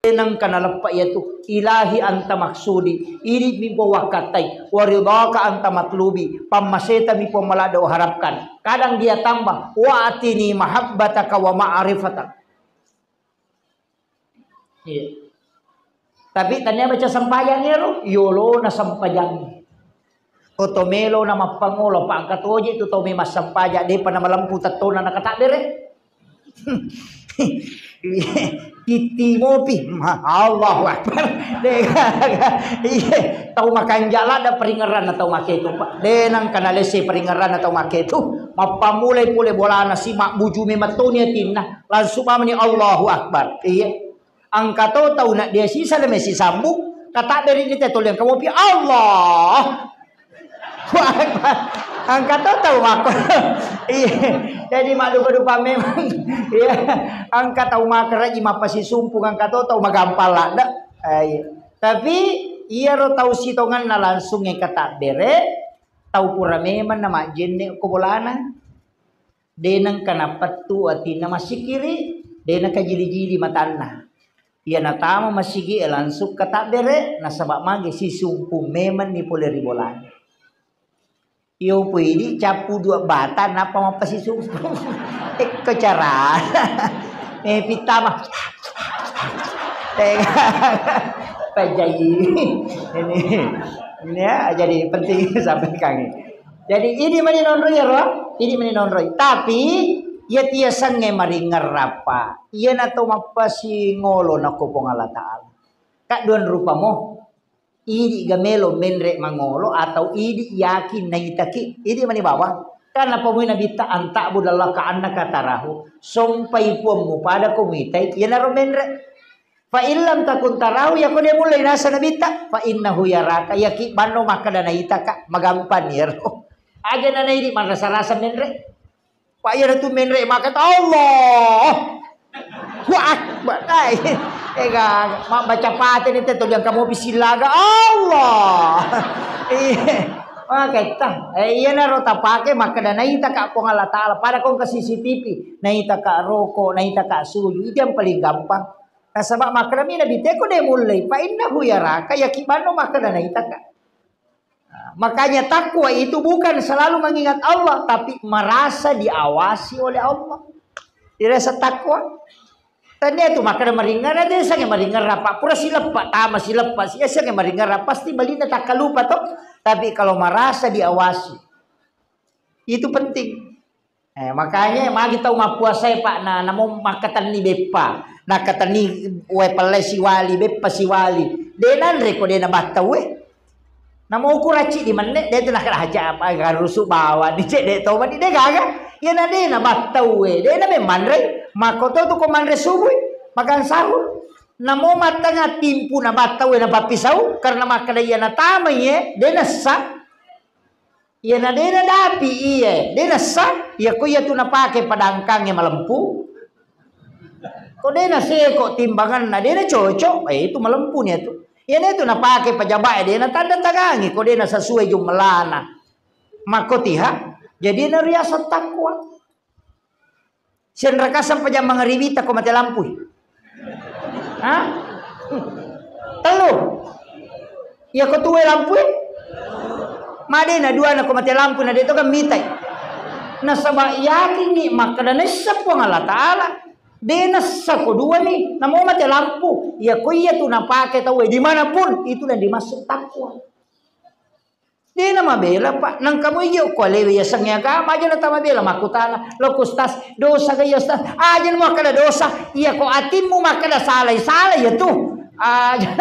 Nengka naleppa iyatu, ilahi anta maksudi, idi mi Puang wakkattai, wa ridhaka anta matlubi, pammaseta mi Puang maladde uharapkan. Kadang dia tambah, wa atini mahabbataka wa ma'rifatak. Iya. Tapi tania baca sempajang ero, yolona sempajang. Ko to melo na mappangolo, pa engka toje tu tau melo massempajang, depa na malempu tettona na katabbere. Kitti mopi, ma-, Allahu Akbar. De gaga. Iya, tau makanja ladda peringeranna tau maketu, Pak. De nengka nalesse peringeranna tau maketu. Mappamulai pole bolana si mabbuju memettoni atinna. Langsung mamani Allahu Akbar. Iya. Engka to tau na dia sisa de mesi sambung, katabbere ni te toliang kamopi, Allah. Wah, engka to tau mako. Iya. Jadi maddupa-dupa memang. Iya. Engka tau makaraji mappasisumpung, engka to tau magampang ladde. Eh, iya. Tapi iyaro tau sitonganna langsung e katabbere, tau pura memang na majjenne ko bolana. De nengka napettu atinna massikiri, de nakajili-jili matanna. Iya natama masigi e langsung katabbere, nasaba magi sisumpung memenni pole ri bolana. Iyo pui idi cappu dua bata nappa mappasisumpung. Ekko carana. Eh, pitama. Pajai. Ini, ini ya, jadi penting sampaikan. Jadi, idi mani nonroi ero, idi mani nonroi. Tapi, iya tiasengnge maringerrappa. Iyana to mappasingolo nako Puang Allah Ta'ala. Kadduan rupa mo. Idi ga melo menre mangolo atau idi yakin naitaki. Idi mani bawang. Karena pamui nabitta antakbu dallaka annaka tarahu. Sompai puammu pada ko muitai. Iyanaro menre. Fa illam takun tarahu, yako de mullei nasa nabitta, fa innahu yaraka, yaki banno makkeda naitaka, magampang iyaro. Aja nanaidi marasa-rasa menre. Pak iyaro tu menre makkeda Allah. Wa akbar. Ai. Ega, ma-, baca pate ni te toliang kamu bisillaga Allah. Iya. Maketta. Eh, iyanaro tapake makkeda naitaka Puang Allah Ta'ala. Pada kong ke C C T V, naitaka roko, naitaka suju. Itu yang paling gampang. Nasaba makkedami Nabi, "Teko de mullei, fa innahu yaraka, yakibanno makkeda naitaka." Nah, makanya takwa itu bukan selalu mengingat Allah, tapi merasa diawasi oleh Allah. Dirasa takwa. Tania tu makkeda maringerra, de sange maringerra, Pak. Pura sileppa, tama sileppa, sia sange maringerra, pasti balinna takkalupa to. Tapi kalau merasa diawasi, itu penting. Eh, makanya magi tau mappuasae, Pak, na, namo makkatenni beppa, nakkatenni wae pellai siwali, beppa siwali. De nanre ko de nabattau e. Namo ukuracci di menne, de tu nakkeda haja apa garusu bawang ni cek de to mani de gaga. Iya na de nabattau e, de na memmanre. Makko to tu ko manre subuh, makan sahur. Namo mattengnga timpu na battau e napappisau, karena makkeda iya natamai e, de nessa. Iya na de nadapi iye, de nessa, iya ko iya tu napake padangkangnge malempu. Ko de naseko timbanganna, de nacocok, eh, itu malempu ni itu. Iya na itu napake pejabat e, de natanda tangangi, ko de nasesuai jumlahna. Makkotiha, jadi nariaseng takwa. Senrakasang pajang mangaribita ko mate lampui. Ha? Tellu. Iya ko tuwe lampui? Madena dua na ko mate lampu na de to kan mitai. Nasaba yakingi makkeda nessa Puang Allah Ta'ala. De nessa ko dua ni, namo mate lampu. Iya ko iya tu napake tau e dimanapun, itu yang dimaksud takwa. Dena mabela, Pak. Nangka mo iya ko alewe yasengnge agama, aja na tamabela makkutana. Lo ku Ustaz, dosa ga iya Ustaz? Aja na makkeda dosa. Iya ko atimmu makkeda salai, salai ya tu. Aja.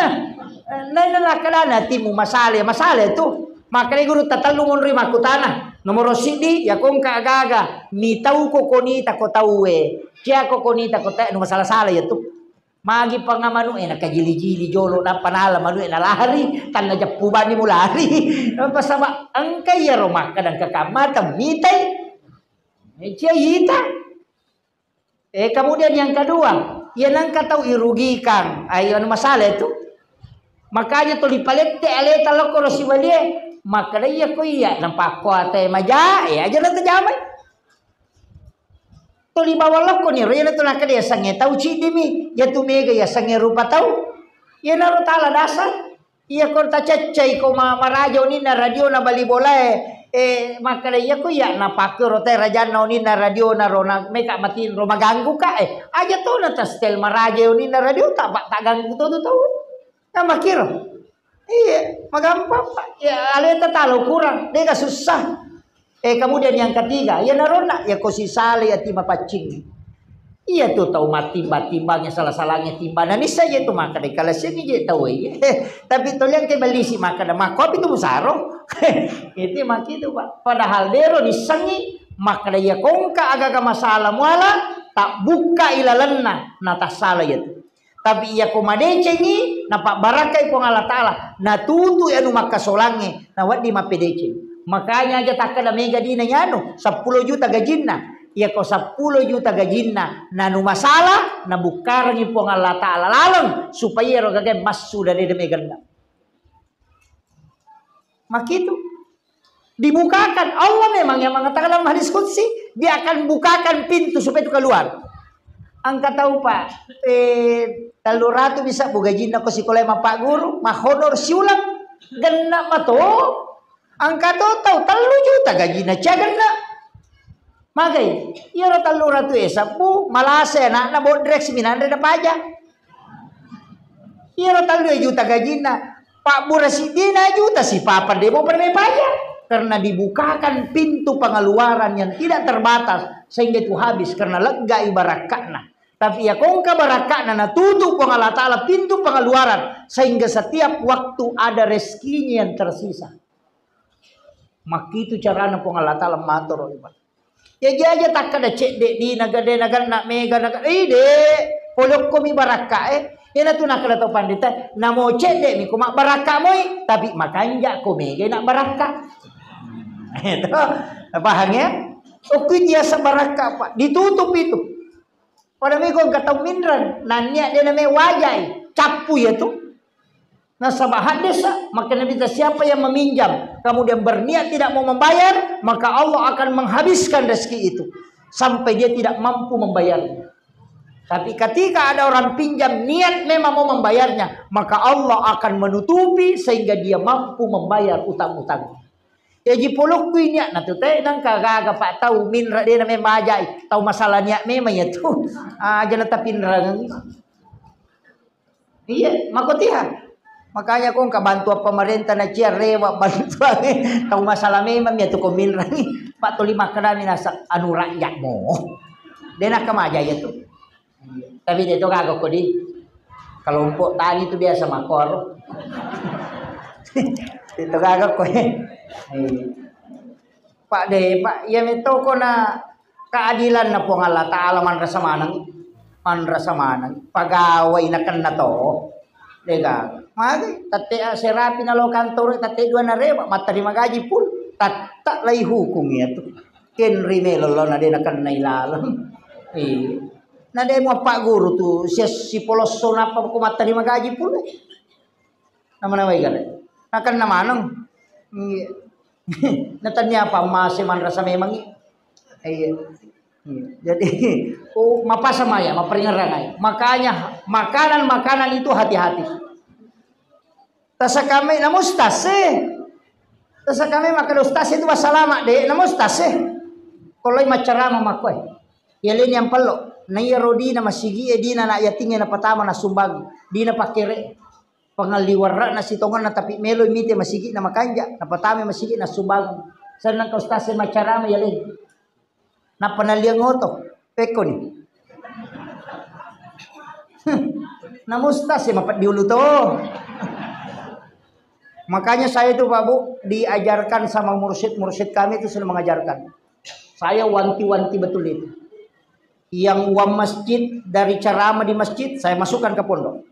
Nai na nakkeda na atimmu masalai, masalai tu. Makkeda guru tatellu monri makkutana. Nomoro siddi, ya ko engka agaga mitau ko konita ko tauwe. Cia ko konita ko te nu masala-sala ya tu. Magi panga manu'e nakajili-jili jolo, nappa nala manu'e nalari, tanna jeppu bani mulari. Nappa saba engka iyaro makkeda engka kamma temmitai. Eh, cia ita. Eh, kemudian yang kedua, iya nangka tau irugikan, ayo anu masalah itu. Makanya tuli palette aleta lokko ro sibalie, makkeda iya ko iya, napakko ate maja, eh, aja na tajamai. Tuli bawang lokko ni, ro iyana tu nakkeda yasengnge tau ciddimi, iya tu mega yasengnge rupa tau. Iyanaro tala dasar. Iya ko tacaccai ko ma-, maraja oninna radio na bali bolae, eh, makkeda iya ko iya napakke ro te rajanna oninna radio na ro na meka matinro maganggu ka, eh, aja to na ta setel maraja oninna radio ta, pa, ta ganggu to tu tau. Nah, makkiro. Iya, magampang, Pak. Ya, aleta talo kurang, dega susah. Eh, kemudian yang ketiga, ya naronna, ya ko sisale ati mapaccing. Iya tu tau mattimba-timbangnge, salah-salahnya timbanna nissa je tu makkeda kalasiangngi je tau iya. Tapi toliang ke bellisi makkeda makkopi tu musaro. Itu makkitu, Pak. Padahal dero nissengi makkeda iya kongka agaga masalah muala, tak bukka ilalenna, na tassala iya tu. Tapi iya ko madecengi, napabbarakkai Puang Allah Ta'ala, natutui anu makkasolangnge, nawedding mappedeceng. Makanya aja takkeda mega dina yanu, seppulo juta gajinna. Iya ko seppulo juta gajinna, nanu masalah, nabukkarengi Puang Allah Ta'ala laleng, supaya ero gagae massu dari de meganna. Makitu. Dibukakan. Allah memang yang mengatakan dalam hadis qudsi, Dia akan bukakan pintu supaya itu keluar. Engka tau, Pak, eh, tellu ratu bisa bu gajinna ko sikola mappaguru, mahonor siulang, genna mato. Engka to tau tellu juta gajinna, cia genna. Magai, iyaro tellu ratu e sabbu, malasa anakna bodrek siminanre na paja. Iyaro tellu juta gajinna, pabbura siddina juta sipapa demo pernah paja. Karena dibukakan pintu pengeluaran yang tidak terbatas sehingga itu habis karena lega barakka'na. Tapi ya kongka barakka'na natutup Puang Allah Ta'ala pintu pengeluaran sehingga setiap waktu ada rezekinya yang tersisa. Makkitu carana Puang Allah Ta'ala matoro, Pak. Ya, jaja takkada cedde di naga-, de naganna mega naga-, eh, de, polokko mi barakka, eh. Iyana tu nakkada to pandita, namo cedde mi ko mabbarakka moi, tapi makanja ko mega na barakka. Itu, paham ya? Okui tiasa barakka, Pak. Ditutup itu. Pada mego engka tau minreng, nannia de name wajai, cappu ya tu. Nasaba haddesa, maka Nabi ta, siapa yang meminjam, kemudian berniat tidak mau membayar, maka Allah akan menghabiskan rezeki itu sampai dia tidak mampu membayarnya. Tapi ketika ada orang pinjam niat memang mau membayarnya, maka Allah akan menutupi sehingga dia mampu membayar utang-utang. Jaji polokku niatna tu te, nangka gaga pak tau minra de name majai, tau masalah niat memang ya tu. Aja na tapinrang. Iya, makotiha. Makanya ko engka bantuan pemerintah na cia rewa bantuan tau masalah memang ya tu ko minrang. Pak tuli makkedami nasa anu rakyat mo. De naka majai ya tu. Tapi de to gaga ko di kelompok tani tu biasa makor. De to gaga ko, eh. Pak de, Pak, iya metto ko na keadilan na Puang Allah Ta'ala manrasa maneng. Manrasa maneng, pagawai nakenna to. Dega. Magi tette serapi nalo kantoro, tette dua nareba, matterima gaji pul. Tatta lai hukum iya tu. Kenri melo lo na de nakenna ilaleng. Iya. Na de muappa guru tu, sia sipolosso nappa ko matterima gaji pul. Nama-namai gare. Nakenna maneng. Iya. Natennia apa mase manrasa memang iya. Iya. Iya. Jadi, oh, mapasa maya, maperingerang aja. Makanya makanan-makanan itu hati-hati. Tasakamai namu ustaz sih. Tasakamai makan ustaz itu masalama de, namu ustaz sih. Kalau macarama makoi. Ya leni yang pello. Na iya rodina masigi e dina na yatinge na patama na sumbang. Dina pakere. Pangalliwarra'na sitongenna, tapi meloi mite masigi'na makanja, napatama masigi'na sumbangeng. Senneng ka ustaz e maccarama ya leng. Nappa naliang oto, pekkoni. Nama ustaz e mapeddi ulu to. Makanya saya itu Pak Bu diajarkan sama mursyid-mursyid kami itu sudah mengajarkan. Saya wanti-wanti betul itu. Yang uang masjid dari ceramah di masjid saya masukkan ke pondok.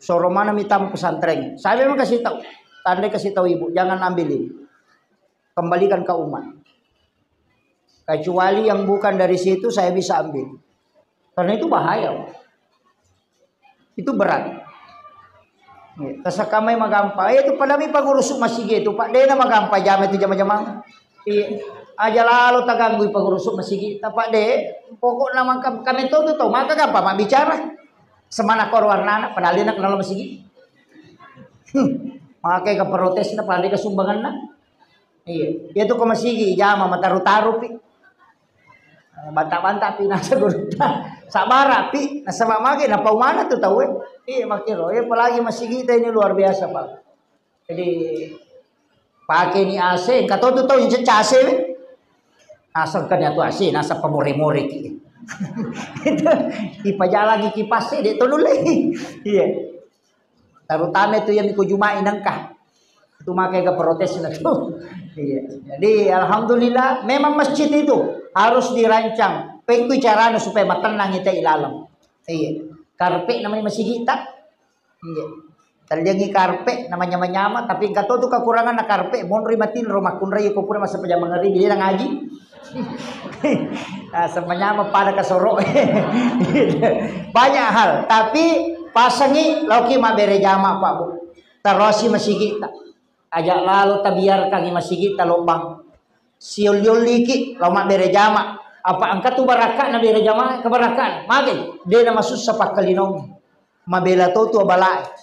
Soro mana mita pesantren. Saya memang kasih tahu. Tandai kasih tahu ibu, jangan ambil ini. Kembalikan ke umat. Kecuali yang bukan dari situ saya bisa ambil. Karena itu bahaya. Itu berat. Tasakamai magampa. Eh, itu pada mi pagurusuk masigi itu, Pak. Dena magampa jama itu jama-jamang. Iya. Aja lalo taganggui pagurusuk masigi. Tapak de, pokokna maka kami tuh tuh maka gampang mak bicara. Semana kor warnana padahal dia kenal masigi. Hmm. Makai ke protes na padahal ke sumbangan na. Iya. Dia tuh ke masigi jama mataru-taru pi. Banta-banta pi nasa gurutta. Sabara pi nasaba mage napaumana tuh tau eh. Iya makiro. Iya apalagi masigi ini luar biasa Pak. Jadi pake ni A C, engka to tu tau yang cecca A C we. Naseng kan atu A C, naseng pamore-more ki. Itu dipajalangi kipas e, dek tonu lei. Iya. Terutama itu yang miko Jumai nengka. Itu makai ke protes na tu. Iya. Jadi alhamdulillah memang masjid itu harus dirancang. Pengkui carana supaya matenang kita ilalem. Iya. Karpet namanya masjid tak? Iya. Talliangi karpe namanya manyama, tapi engka to tu kekurangan na karpe, monri matinro makkunrai ko pura masa pajama ngeri dia ngaji. Ah, semanyama pada kasoro. Banyak hal, tapi pasangi loki mabbere jama Pak Bu. Tarosi masigi ta. Aja lalo tabiarkangi masigi ta lobang. Siolli-olliki lao mabbere jama. Apa engka tu barakka na bere jama, kebarakkaan. Mage, de na masussa pakkalinong. Mabela to tu abalae.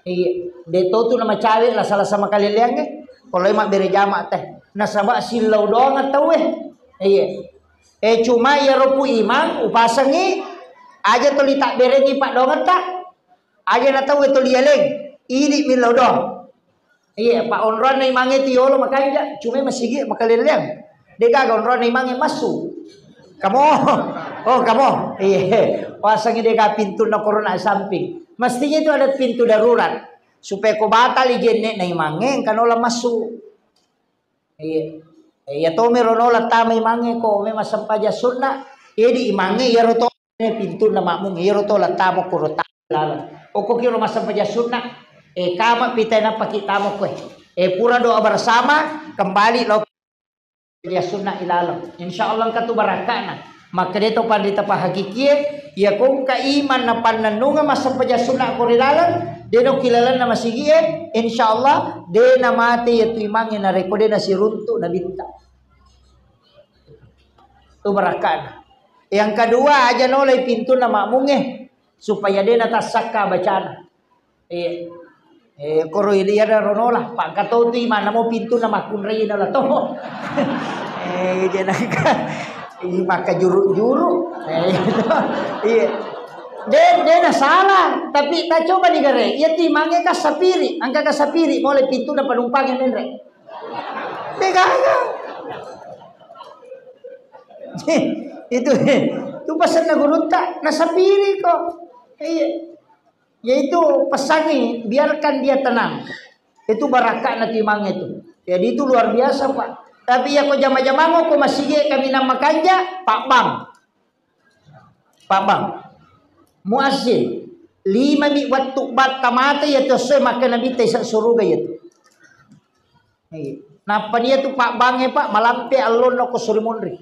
Iya, de to tu namacawe lasa-lasa makaleleangnge. Koloi mabbere jama teh. Nasaba sillau doang tauwe. Iya. Eh cuma iyaro Pu Imang upasengi aja toli tabberengi paddoangetta. Aja na tauwe toli yaleng. Idi millau doang. Iya, pa onroanna imangnge tu yolo makanja, cuma masigi makaleleang. De gaga onroanna imangnge massu. Kamo. Oh, kamo. Iya. Pasangi de ga pintunna korona samping. Mestinya itu ada pintu darurat. Supaya ko batali jenne na imangnge engka nola massu. Iya. Iya to mero nola tama imangnge ko memang sempaja sunna. Iya di imangnge iyaro to. Pintunna makmung iyaro to lattamo kuro ta laleng. Okko kiro massempajang sunna, eh, kama pitai nappa ki tamo koe. Eh, pura doa bersama, kembali lo sempajang sunna ilaleng. Insya Allah engka tu barakka'na. Makkeda to panrita pahakikie, iya ko engka iman na pannennungeng massempajang sunna ko ri laleng, de no kilalenna masigie, insya Allah de na mate iya tu imangnge narekko de na siruntu nabitta. Tu barakka'na. Yang kedua, aja nolai pintunna makmungnge supaya de natassakka bacana. Iya. Eh, koro iya ro nola, pangkato tu imana mo pintunna makkunrai nola to. Eh, je naka, ih, maka juru-juru. Eh, iya. De, de na salah, tapi ta coba ni gare. Iya tu imangnge ka sapiri, angka ka sapiri, mulai pintunna penumpang yang menre. De gaga. Itu, itu pesanna gurutta, nasapiri ko. Iya. Yaitu pesangi, biarkan dia tenang. Itu barakka na timang itu. Jadi itu luar biasa, Pak. Tapi ya ko jama-jamang ko masigi kami nama kanja, Pak Bang. Pabbang. Muazzin. Lima mi wettu batta mate ya tu esso makkeda Nabitta isa suruga ya tu. Iya. Nappa dia tu pabbangnge, Pak, malampe allonna ko suri munri.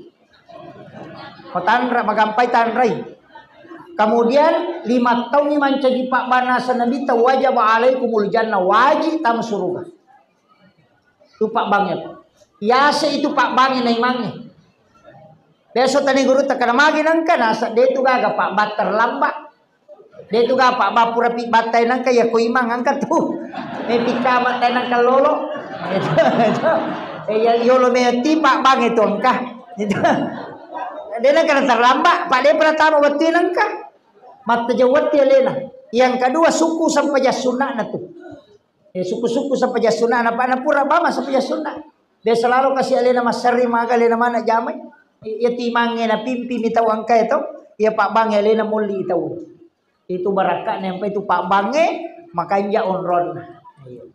Matanra, magampai tanrai. Kemudian lima taungngi mancaji pabbanna asa Nabitta, wajaba alaikumul jannah, wajib tama suruga. Tu pabbangnge, Pak. Yase itu pabbangnge naimangnge. Biasa tani guru takana magi nangka nasa de tu gaga pabbatta lamba. De tu gapa, ba pura pi battai nangka ya ko imang angka tu. Me pika battai nangka lolo. Eh, ya yolo me tipa bang itu angka. De nangka terlambat, pak de pernah tamu wettu nangka. Matta jawati alena. Yang kedua suku sampajang sunnana tu. Eh, suku-suku sampajang sunnana, pak na pura bama sampajang sunna. De selalu kasih alena masari maga alena mana jamai. Iya timangnge na pimpi mi tau angka itu. Iya pak bang alena molli tau. Itu barakka nempa itu pabbangnge makanja onronna. Iya.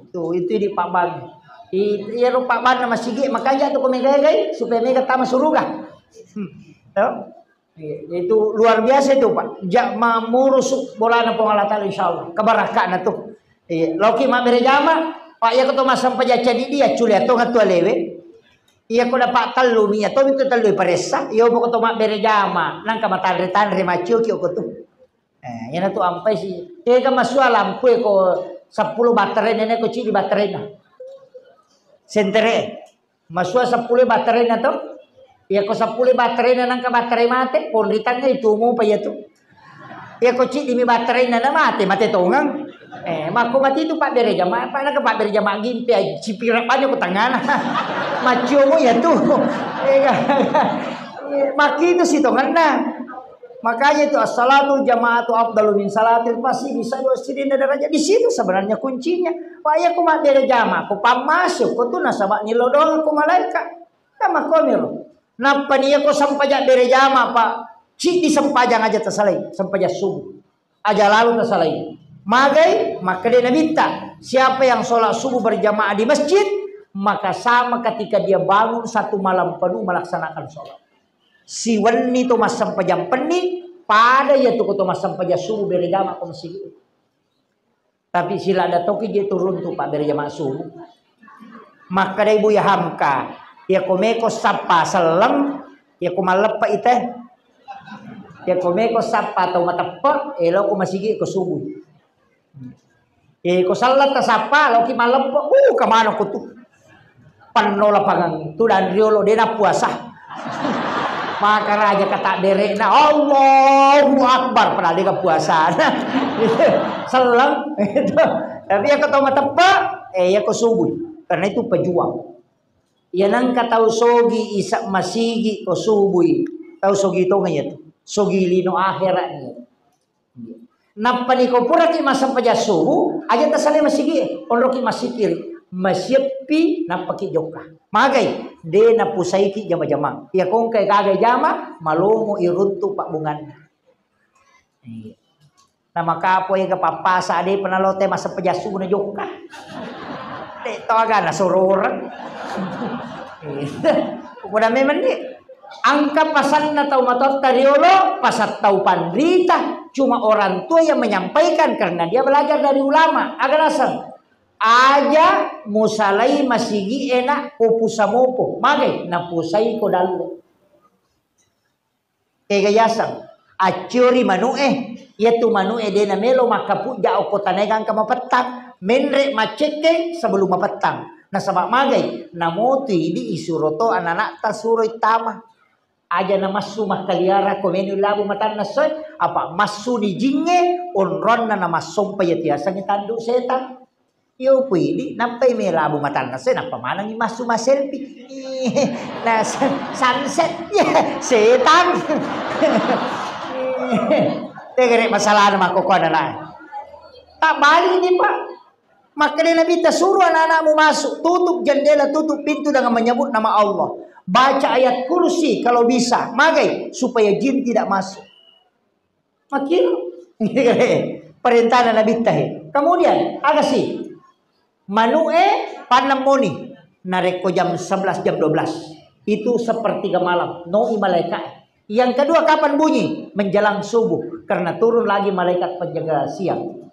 Itu, itu di pabbangnge. I-, iyaro pabbanna masigi makanja tu ko mega-egai supaya mega tama suruga. Hmm. Ya. Iya, itu luar biasa itu, Pak. Ja-, ma-, murusu bolana Puang Allah Taala, insyaallah. Kebarakkana tu. Iya, loki mabbere jama, Pak, iya ko to massempajang cadi dia, culi atau ngatu alewe. Iya ko dapat tellu mi, iya to itu tellu paressa. Iya pokok to mabbere jama, nangka matanre-tanre maccio ki ko tu. Eh, iyana tu ampai si. Tega masua lampu ko seppulo baterai nene ko cili baterena. Sentere. Masua seppulo baterena to. Iya ko seppulo baterena nangka baterai mate, ponritangnge itu mu pa iya tu. Iya ko cili mi baterena na mate, mate tongeng. Eh, makko mati itu pabbere jama, apa nangka pabbere jama gimpe, cipira banyak ko tangana. Maccio mu iya tu. Eh, makki itu si tongenna. Makanya itu as-salatul jama'atu afdalu min salatil fasi bisa dua sirina derajat. Di situ sebenarnya kuncinya. Pak, iya ku mabbere jama, ku pammasuk, ku tu nasaba nilodong ku malaika. Kan makkomiro. Nappa ni iya ku sempajang bere jama, Pak. Cidi sempajang aja tasalai, sempajang subuh. Aja lalu tasalai. Magai, makkeda Nabitta, siapa yang sholat subuh berjamaah di masjid, maka sama ketika dia bangun satu malam penuh melaksanakan sholat. Siwenni to massempajang penni, pada iya tu ko to massempajang subuh bere jama ko masigi. Tapi siladda toki je turun tu pabbere jama subuh. Makkeda Buya Hamka, iya ko meko sappa selleng, iya ko malleppe ite. Iya ko meko sappa tau mateppe, elo ko masigi ko subuh. Eh, ko sallang tasappa, loki malleppo, uh, kemana ko tu? Penno lapangan tu dan riolo, dena puasa. Maka raja kata derekna, Allahu Akbar, padahal dia puasa. Selleng, itu. Tapi ya ketemu tepat, eh, ya ke subuh. Karena itu pejuang. Ya nangka tau sogi isa masigi ko subui. Tau sogi tonga ya tu. Sogi lino akhirat ni. Nappa niko puraki massempajang subuh, aja tasalai masigi, onroki massikiri, masieppi nappaki jokka. Magai, de napusaiki jama-jamang. Iya kongkai gaga jama, malomo iruntu pabbunganna. Iya. Namakapo ega pappasa de penalote massempajang subuh na jokka. Te to aga nasororeng. Udah memang ni. Angka pasanna tau matotta riolo, pasang tau panrita, cuma orang tua yang menyampaikan karena dia belajar dari ulama. Aga naseng, aja musalai masigi enak ko pusamopo, magai napusai ko dalle. Ega yaseng, acciori manu'e, iyatu manu'e de namelo makkapujja okko tanae gangka mapettang, menre maccekkeng sebelum mapettang. Nasaba magai, namotu idi isuro to anana'ta suroi tama. Aja namassu makkaliara ko meni labu matanna soe, apa massuni jingnge, onronna namassompa iya tiasengnge tandu setang. Iyo pui idi, nappai melabu matanna soe, nappa manengi massu masselfie. Nah, sa-, sunset, ya, setang. Tegere masalahna makkokkoe anana. Tabbali ni, Pak. Makkeda Nabitta, suruh anak-anakmu masuk, tutup jendela, tutup pintu dengan menyebut nama Allah. Baca ayat kursi kalau bisa, magai supaya jin tidak masuk. Makkiro. Perintahna Nabitta he. Kemudian, aga si? Manu'e pannemmoni. Narekko jam sebelas, jam dua belas. Itu sepertiga malam. Noi malaika'e. Yang kedua, kapan bunyi? Menjelang subuh, karena turun lagi malaikat penjaga siang.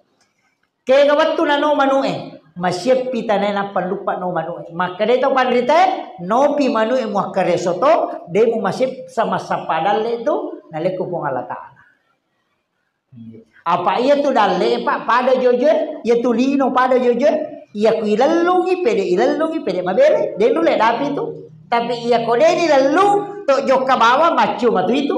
Kega wettu nano manu'e, masieppi tanae nappa luppa no manu'e. Makkeda to panritae, nopi manu'e muakkareso to, de mu masessa massappa dalle tu, nalekko Puang Allah Ta'ala. Apa iya tu dalle, Pak, pada jojoe, iya tu lino pada jojoe, iya ku ilellungi, pede ilellungi, pede mabere, de nulle dapi tu. Tapi iya ko de dilellung, to jokka bawang, maccio matu itu.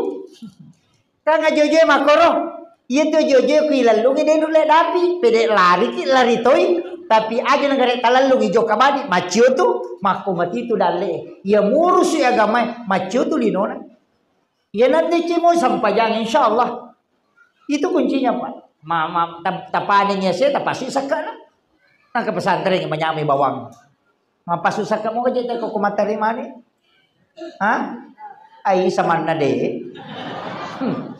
Kan ajojoe makoro. Iya tu ajojoe ku ilellungi de nulle dapi, pede lariki lari toi. Tapi aja nagare talellungi jokka badi, maccio tu, makko mati tu dalle. Iya murusu agamae, maccio tu linona. Iya nanti cimo sampajang, insya Allah. Itu kuncinya, Pak. Ma, ma, tap-, tapanengi ase, tapasi sekkana. Nah, ke pesantren manyamai bawang. Mappasu sakka mo kecek teko ko materimani? Hah? Ai samanna de. Hmm.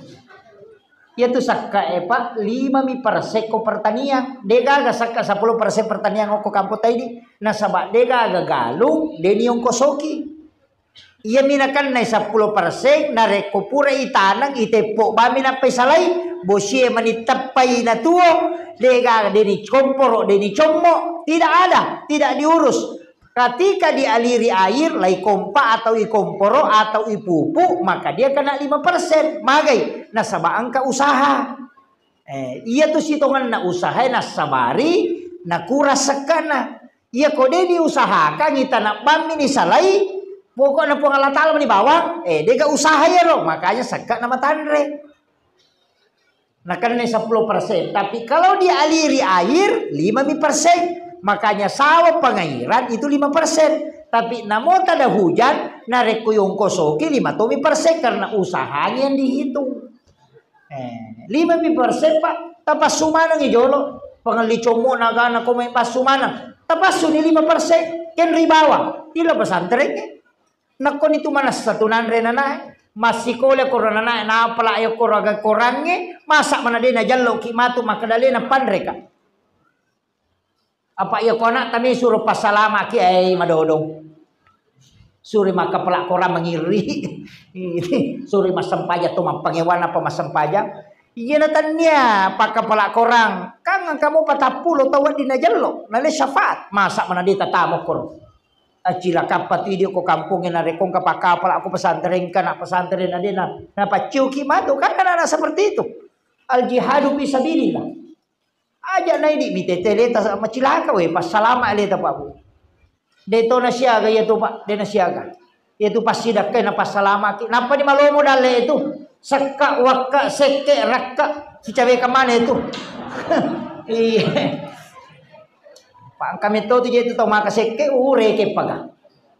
Iya tu sakka e, Pak, lima mi persen ko pertanian. De gaga sakka sepuluh persen pertanian ko kampung taidi. Nasaba de gaga galung, de niongkosoki. Iya mi nakennai sepuluh persen, narekko pura itaneng, iteppo bami nappai salai, bosie mani teppai natuo, de gaga, de ni komporo, de ni commo, tidak ada, tidak diurus. Ketika dialiri air, lai kompa atau ikomporo atau ipupu, maka dia kena lima persen. Magai? Nasaba engka usaha. Eh, iya tu sitongenna usaha nassabari nakura sekkana. Iya ko de diusahakan, itana bammi ni salai, pokokna Puang Allah Ta'ala mani bawang, eh, dega usaha iyaro, makanya sekka na matanre. Nakenna sepuluh persen, tapi kalau dialiri air, lima mi persen. Makanya sawah pengairan itu lima persen. Tapi namo tada hujan, narekko yongkosoki lima tomi persen karena usahanya yang dihitung. Eh, lima mi persen, Pak, tapassu maneng i jolo. Pengelli commo nagana ko mai passu maneng. Tapassu ni lima persen, kenri bawang. Ilo pesantren. Nakkoni tu manessa tu nanre nanae, massikola koro nanae, napala ayo koro aga korangnge, masa mana de najallo ki matu makkeda le napanreka. Apa iya ko anakta mi suro passalamaki, ai madodong. Suri makkapala korang mangirri. Suri massempajang to mappangewana apa massempajang. Iya na tania pakkapala korang, kan engka mo patappulo tau wedding najello, nale syafaat. Masa mana de tatamo koro. Acilakappa tu idi ko kampongnge narekko engka pakkapala ko pesantren, engka na pesantren na dena napacciuki matu, kan anak-anak seperti itu. Al jihadu fi sabilillah. Aja naidi mi tete leta macilaka we, passalama leta Pak Bu. De to nasiaga iya tu Pak, de nasiaga. Iya tu passidakkai na passalamaki. Nappa di malomo dalle itu. Sekka, wakka, sekke, rakka. Sicawe kemana itu? Iya. Pak, kami to tu je tu tau maka sekke, ureke paga.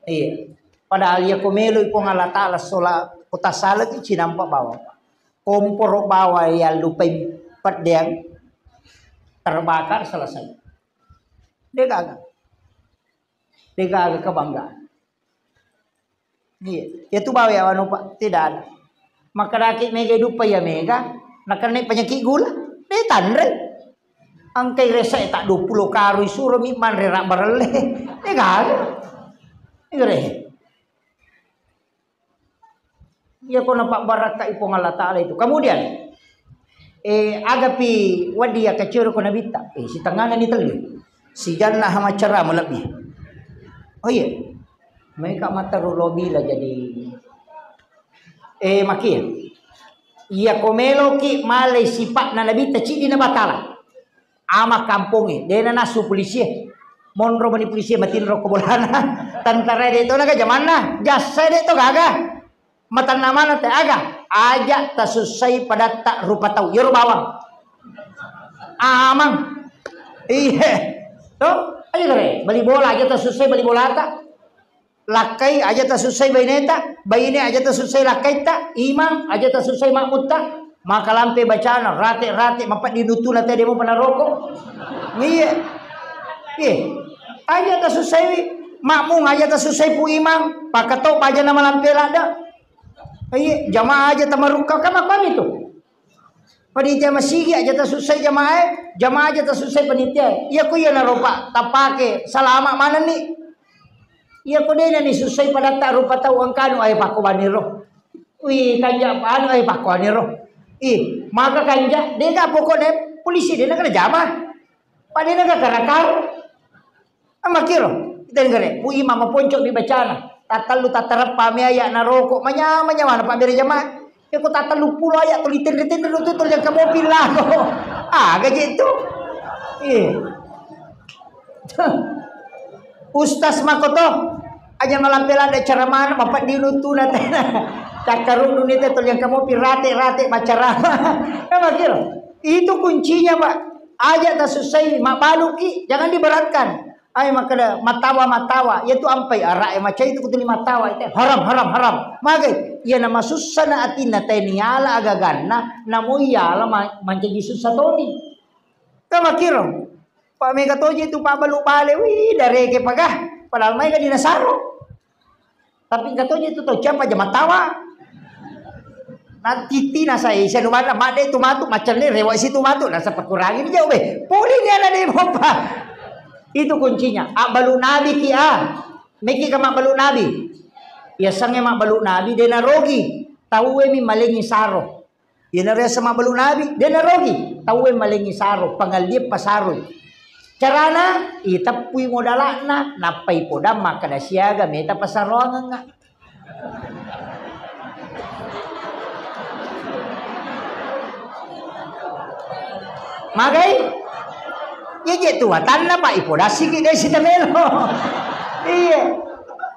Iya. Padahal iya ko melo i Puang Allah Ta'ala sola kota salaki cinampa bawang. Komporo bawang iya lupai peddeang terbakar selesai. De gaga. De gaga kebanggaan. Iya, iya tu bawa ya anu Pak, tidak ada. Maka daki mega dupa ya mega, nakenna penyakit gula, de tanre. Angkai resa tak dua puluh karung suro mi manre rak barelle. De gaga. Igere. Iya ko napabbarakkai Puang Allah Ta'ala itu. Kemudian, eh, agapi wadi ya kecil ko nabitta. Eh, sitengana ni tellu. Sijanna hamacara malebbi. Oh iya. Mereka mata rulobila jadi. Eh, makia. Iya ko meloki malai sipakna nabitta cidi na batala. Ama kampongnge, de na nasu polisie. Monro mani polisie matinro ko bolana. Tentara de to naga jamanna, jasa de to gaga. Matanna mana te aga? Aja tasussai padatta rupa tau. Yero bawang. Amang. Iya. To, aja kare. Bali bola aja tasussai bali bolata. Lakkai aja tasussai baineta, baine aja tasussai lakkaitta, imang aja tasussai makmutta, maka lampe bacana, rate-rate, mapeddi nutuna tede mo panaroko. Iye. Iye. Aja tasussai makmung, aja tasussai pu imang, pakato aja nama lampe ladda. Iye, jamaah aja tamarukka, kan makkuami tu. Panitia masigi aja tasussai jamaah, jamaah aja tasussai panitia. Iya ku iya naropa tapake salama manenni. Iya ko dena ni sussai padatta rupa tau engkanu ayo pakko baniro. Wih, kanja anu, eh, pakkuaniro. Ih, maka kanja, dega pokok de, polisi dena kena jama. Padena kena karakar. Amakiro, kita negara, ku imam maponco mi bacana. Tatallu tatareppa mi aya naroko, manyama-nyamana pabbere jamaah. Ya, ko tatallu pulo aya tuli tenre-tenre tu, tuli engka mobil lako. Ah, gaji itu. Iya. Ustaz makoto, aja malampe lada ceramah, mapeddinu tu na tena. Cakkarunnu ni te tuli engka mobil rate-rate macarama. Amakiro. Itu kuncinya, Pak. Aja tasusai, mabbaluki, jangan diberatkan. Ai makkeda matawa, matawa. Iyatu ampai ara'e macai tu kutuli matawa ite. Haram, haram, haram. Magai? Iyana masussana atinna tae niala agaganna, namo iyala ma-, mancaji sussa toni. Kamakiro. Pak mega toje tu pabbalu bale, wih, dareke pagah. Padahal maega dinasaro. Tapi engka toje tu tau ciampa aja matawa. Natiti nasai, sia numanna, madde tu matu, macelle, rewa situ matu, nasa pakurangi ni jauh be. Puli ni ana de mopa. Itu kuncinya. Abbalu nabi ki a. Meki ka mabbalu nabi. Yasengnge mabbalu nabi, de narogi. Tauwe mi malengi saro. Iyanaro yaseng mabbalu nabi, de narogi. Tauwe malengi saro, pangallie pasaroi. Carana, iteppui modala'na, nappai podang makkeda siaga meta pasaroangengnga. Magai? Iya je tu watanna, Pak, ipodassiki desi tamelo. Iya.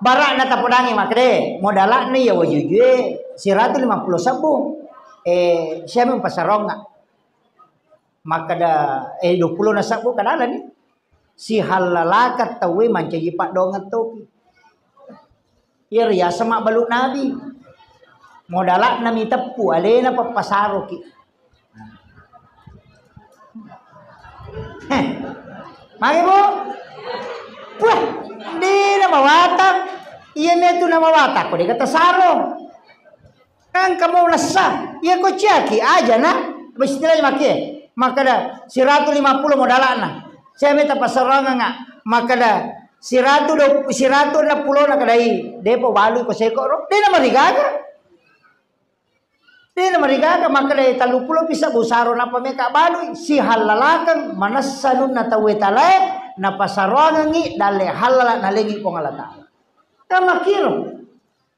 Bara'na tapodangi makkeda, modala'na iya wajujue siratu lima pulo sebbu. Eh, siami pasarongnga. Makkeda, eh, dua pulo na sebbu kadalani. Sihallalakang tauwe mancaji paddoangeng toki. Iya riaseng mabbalu nabi. Modala'na miteppu, alena pappasaroki. Heh. Magi, Bu? Wah, dena mawatang. Iya metu na mawatang, ko deka tasaro. Engka mau nessa, iya ko ciaki aja na, istilahnya makie. Makkeda siratu lima pulo modala'na. Saya meta pasaranganga. Makkeda siratu do, siratu enam pulo na kedai. Depo balu ko seko ro. Dena marigaga. Dena marigaga, makkeda tellu pulo pisa busaro napa meka balui. Sihallalakang manessa nunna tauwe talae, napasaroangengi dalle hallala nalengi Puang Allah Ta'ala. Kamakiro.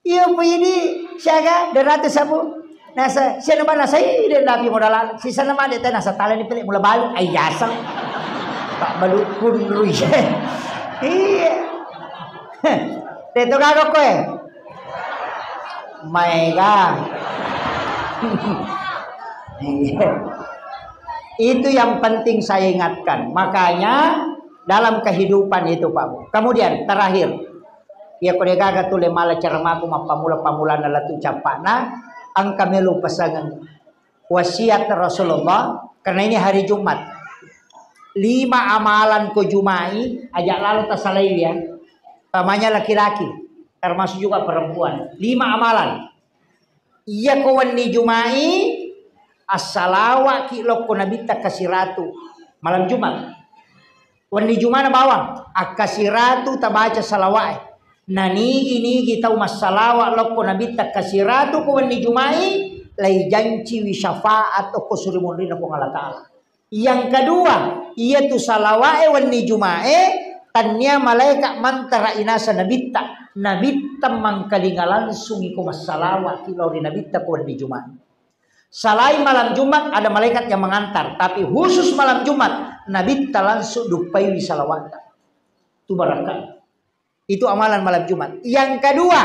Iya, pidi siaga derate sabu. Nasa, siana bana sai de dapi modalana. Sisana made tena satala ni pele mula balu. Ai jaseng. Pak balu kunru iya. Iya. Teto gaga koe. Maega. Iya. Itu yang penting saya ingatkan. Makanya dalam kehidupan itu, Pak Bu. Kemudian terakhir, iya ko degaga tule mala ceramaku mappamula-pamulana latu cappana, engka melu pesangan wasiat Rasulullah, karena ini hari Jumat. Lima amalan ko Jumai, aja lalo tasalai ya. Utamanya laki-laki, termasuk juga perempuan. Lima amalan. Iya ko wenni Jumai, assalawaki lokko Nabitta kasiratu. Malam Jumat. Wenni Jumana bawang, akkasiratu tabaca salawae. Nanigi-nigi tau massalawa lokko Nabitta kasiratu ko wenni Jumai, laijanciwi syafaat okko surimunrinna Puang Allah Ta'ala. Yang kedua, iyatu salawae wenni Jumae, tannia malaeka mantara inasa Nabitta. Nabitta mangkalinga langsungi ko massalawaki lao ri Nabitta ko wenni Jumae. Selain malam Jumat ada malaikat yang mengantar, tapi khusus malam Jumat Nabitta langsung duppaiwi salawatta. Tu barakka. Itu amalan malam Jumat. Yang kedua,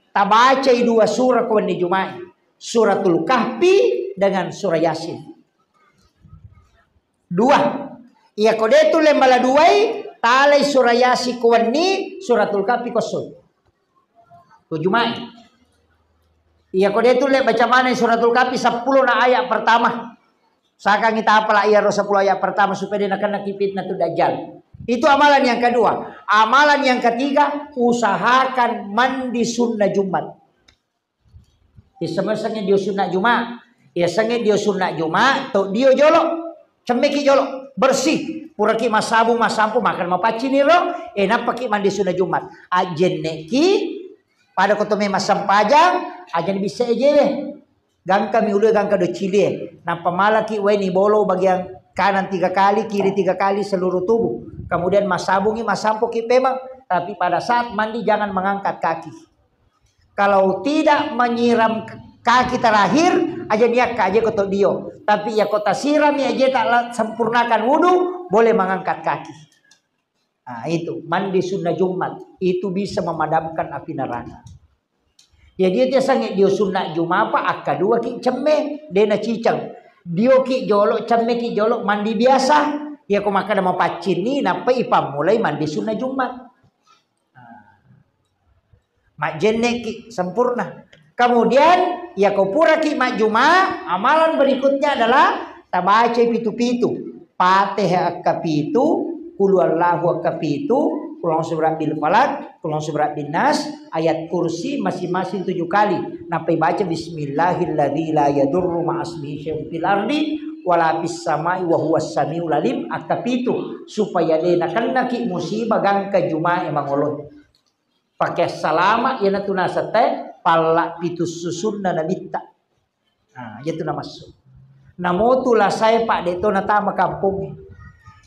tabacai dua surah ko wenni Jumat. Suratul Kahfi dengan surah Yasin. Dua. Iya ko de tulle mala duai, talai surah Yasin ko wenni, Suratul Kahfi ko esso. Ko Jumat. Iya ko de tulle baca maneng Suratul Kahfi seppulo na ayat pertama. Sakangi tapala iyaro seppulo ayat pertama supaya de nakennaki fitnah tu dajjal. Itu amalan yang kedua. Amalan yang ketiga, usahakan mandi sunnah Jumat. Iseng-isengnge dio sunnah Jumat. Iyasengnge dio sunnah Jumat, to dio jolo. Cemmeki jolo, bersih. Puraki massabu, massampu, makan mapaccini ro, eh, nappaki mandi sunnah Jumat. Ajjenneki, pada ko to memang sempajang, Aja ni bisa ejewe. Gangka mi ulue, gangka docilie. Nappa malaki wae ni bolo bagian kanan tiga kali, kiri tiga kali seluruh tubuh. Kemudian masabungi, masampoki pemang. Tapi pada saat mandi jangan mengangkat kaki. Kalau tidak menyiram kaki terakhir, aja niakka aja ko to dio. Tapi ya ko tasirami aja tak la-, sempurnakan wudu, boleh mengangkat kaki. Nah, itu mandi sunnah Jumat itu bisa memadamkan api neraka. Ya dia dia sange dio sunnah Jumat apa akka dua ki cemme dena cicang. Dio ki jolo cemme ki jolo mandi biasa. Ya ko makkada mapaccini nappa ipammulai mandi sunnah Jumat. Nah, majjenneki sempurna. Kemudian, ya ko puraki majjuma, amalan berikutnya adalah tabacai pitu-pitu. Fatihah akka pitu, Qul huwallahu akka pitu, Qul a'udzu birabbil falaq, Qul a'udzu birabbin nas, ayat kursi masing-masing tujuh kali. Nappa ibaca bismillahilladzi la yadurru ma'asmihi syai'un fil ardi wala fis samai wa huwas samiul alim akka pitu, supaya de nakennaki musibah gangka jumae mangolo. Pake salama iyanatu nasette palla pitu susunna nabitta. Nah, iyatu namassu. Namotu lasae, Pak, de to natama kampongnge.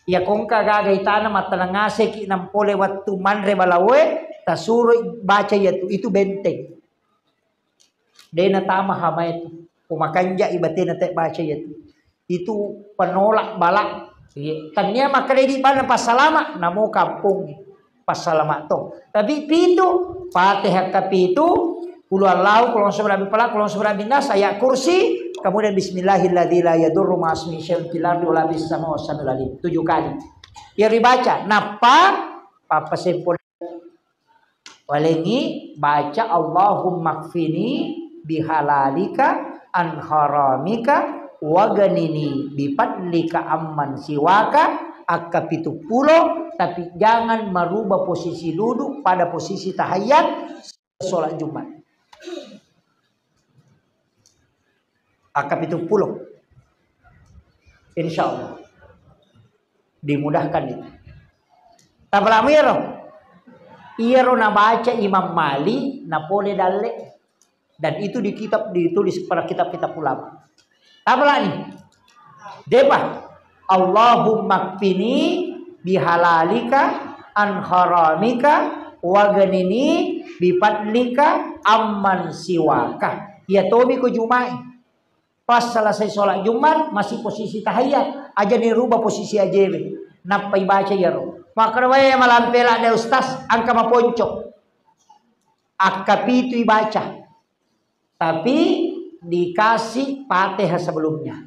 Iya kongka gaga itana mattenang ngaseki nampole wettu manre balawoe, tasuroi baca iyatu, itu benteng. De natama hamae tu. Ko makanjai batena te baca iyatu. Itu penolak bala. Iya. Tania makkeda idi bana passalama, namo kampung. Passalama to. Tapi pitu, Fatihah kapitu, Qul huwallahu, Qul a'udzu birabbil falaq, Qul a'udzu birabbin nas, ayat kursi, kemudian bismillahilladzi la yadurru ma'asmihi syai'un fil ardi wala fis samai wa huwas samiul alim. Tujuh kali. Iya ribaca, nappa, papa sempurna. Walengngi baca, "Allahumma kfini bihalalika an haramika, waganini bifadlika amman siwaka," akka pitu pulo, tapi jangan merubah posisi duduk pada posisi tahiyat sholat Jumat. Akka pitu pulo. Insya Allah. Dimudahkan itu. Tapalamu iyaro. Iyaro nabaca Imam Malik, napole dalle. Dan itu di kitab, ditulis pada kitab-kitab ulama. Tapalani. Depa. Allahumma kfini bihalalika an haramika, waganini bifadlika amman siwaka. Iya tomi ko Jumai. Pas selesai sholat Jumat, masih posisi tahiyat. Aja ni rubah posisi ajewe. Nappa ibaca iyaro. Makkeda wae malampela de ustaz, angka maponco. Akka pitu ibaca. Tapi dikasih Fatihah sebelumnya.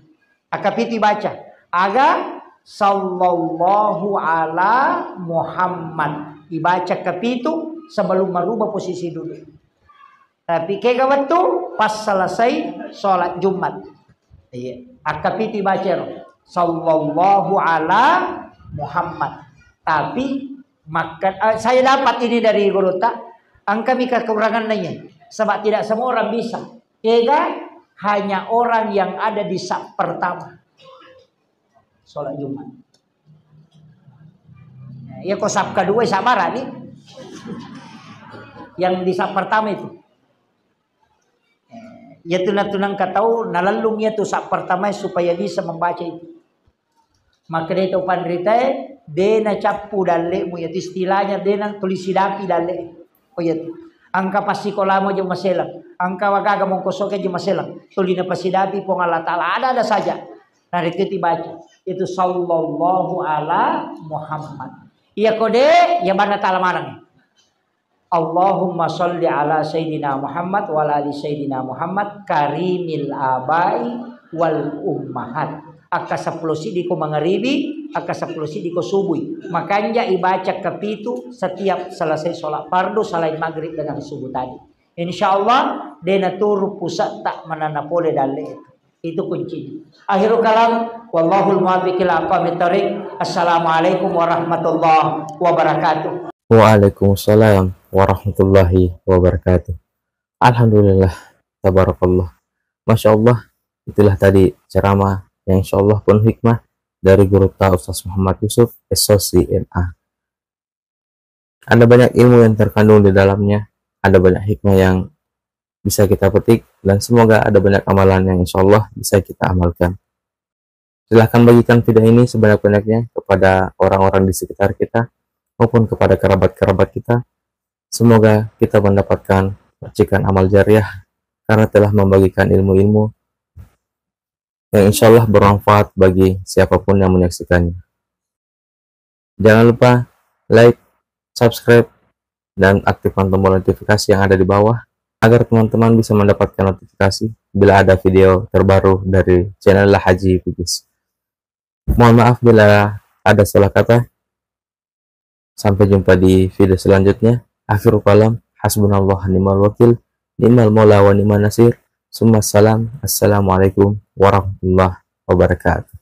Akka pitu ibaca. Aga sallallahu ala Muhammad. Ibaca kapitu sebelum merubah posisi duduk. Tapi kega wettu pas selesai sholat Jumat. Iya. Akka pitu ibaca ro. Sallallahu ala Muhammad. Tapi maka, eh, saya dapat ini dari guru ta, angkami kekurangan nanya. Sebab tidak semua orang bisa. Kega hanya orang yang ada di saf pertama. Sholat Jumat. Ya, ko saf kedua, sabar nih. Yang di saf pertama itu. Ya, tunang-tunang katau, nalellung ya tu saf pertama supaya bisa membaca itu. Maka de to panritae, de na cappu dallemu, ya tu istilahnya de na tuli sidapi dalle. Oh ya tu. Angka passikolamu aja maselang. Angka wagaga mongkosoke aja maselang. Tuli na pasidapi Puang Allah Ta'ala. Ada-ada saja. Narekko tibaca, itu sallallahu ala Muhammad. Iya kode, ya bana tala maneng. Allahumma salli ala Sayyidina Muhammad wa ala ali Sayyidina Muhammad karimil abai wal ummahat. Akka seppulo siddi ko mangaribi, akka seppulo siddi ko subui. Makanja ibaca kapitu setiap selesai sholat fardu selain maghrib dengan subuh tadi. Insya Allah, de na turu pusat tak manana pole dalle itu. Itu kuncinya. Akhirul kalam, wallahul muwaffiq ila aqwamit thariq. Assalamualaikum warahmatullahi wabarakatuh. Waalaikumsalam warahmatullahi wabarakatuh. Alhamdulillah, tabarakallah. Masya Allah, itulah tadi ceramah yang insya Allah penuh hikmah dari guru ta Ustaz Muhammad Yusuf, S O C M A. Ada banyak ilmu yang terkandung di dalamnya, ada banyak hikmah yang bisa kita petik, dan semoga ada banyak amalan yang insya Allah bisa kita amalkan. Silahkan bagikan video ini sebanyak-banyaknya kepada orang-orang di sekitar kita maupun kepada kerabat-kerabat kita. Semoga kita mendapatkan percikan amal jariah karena telah membagikan ilmu-ilmu yang insya Allah bermanfaat bagi siapapun yang menyaksikannya. Jangan lupa like, subscribe, dan aktifkan tombol notifikasi yang ada di bawah agar teman-teman bisa mendapatkan notifikasi bila ada video terbaru dari channel Haji Bugis. Mohon maaf bila ada salah kata. Sampai jumpa di video selanjutnya. Akhirul kalam, hasbunallah ni'mal wakil, ni'mal maula wa ni'man nasir. Summa salam. Assalamualaikum warahmatullahi wabarakatuh.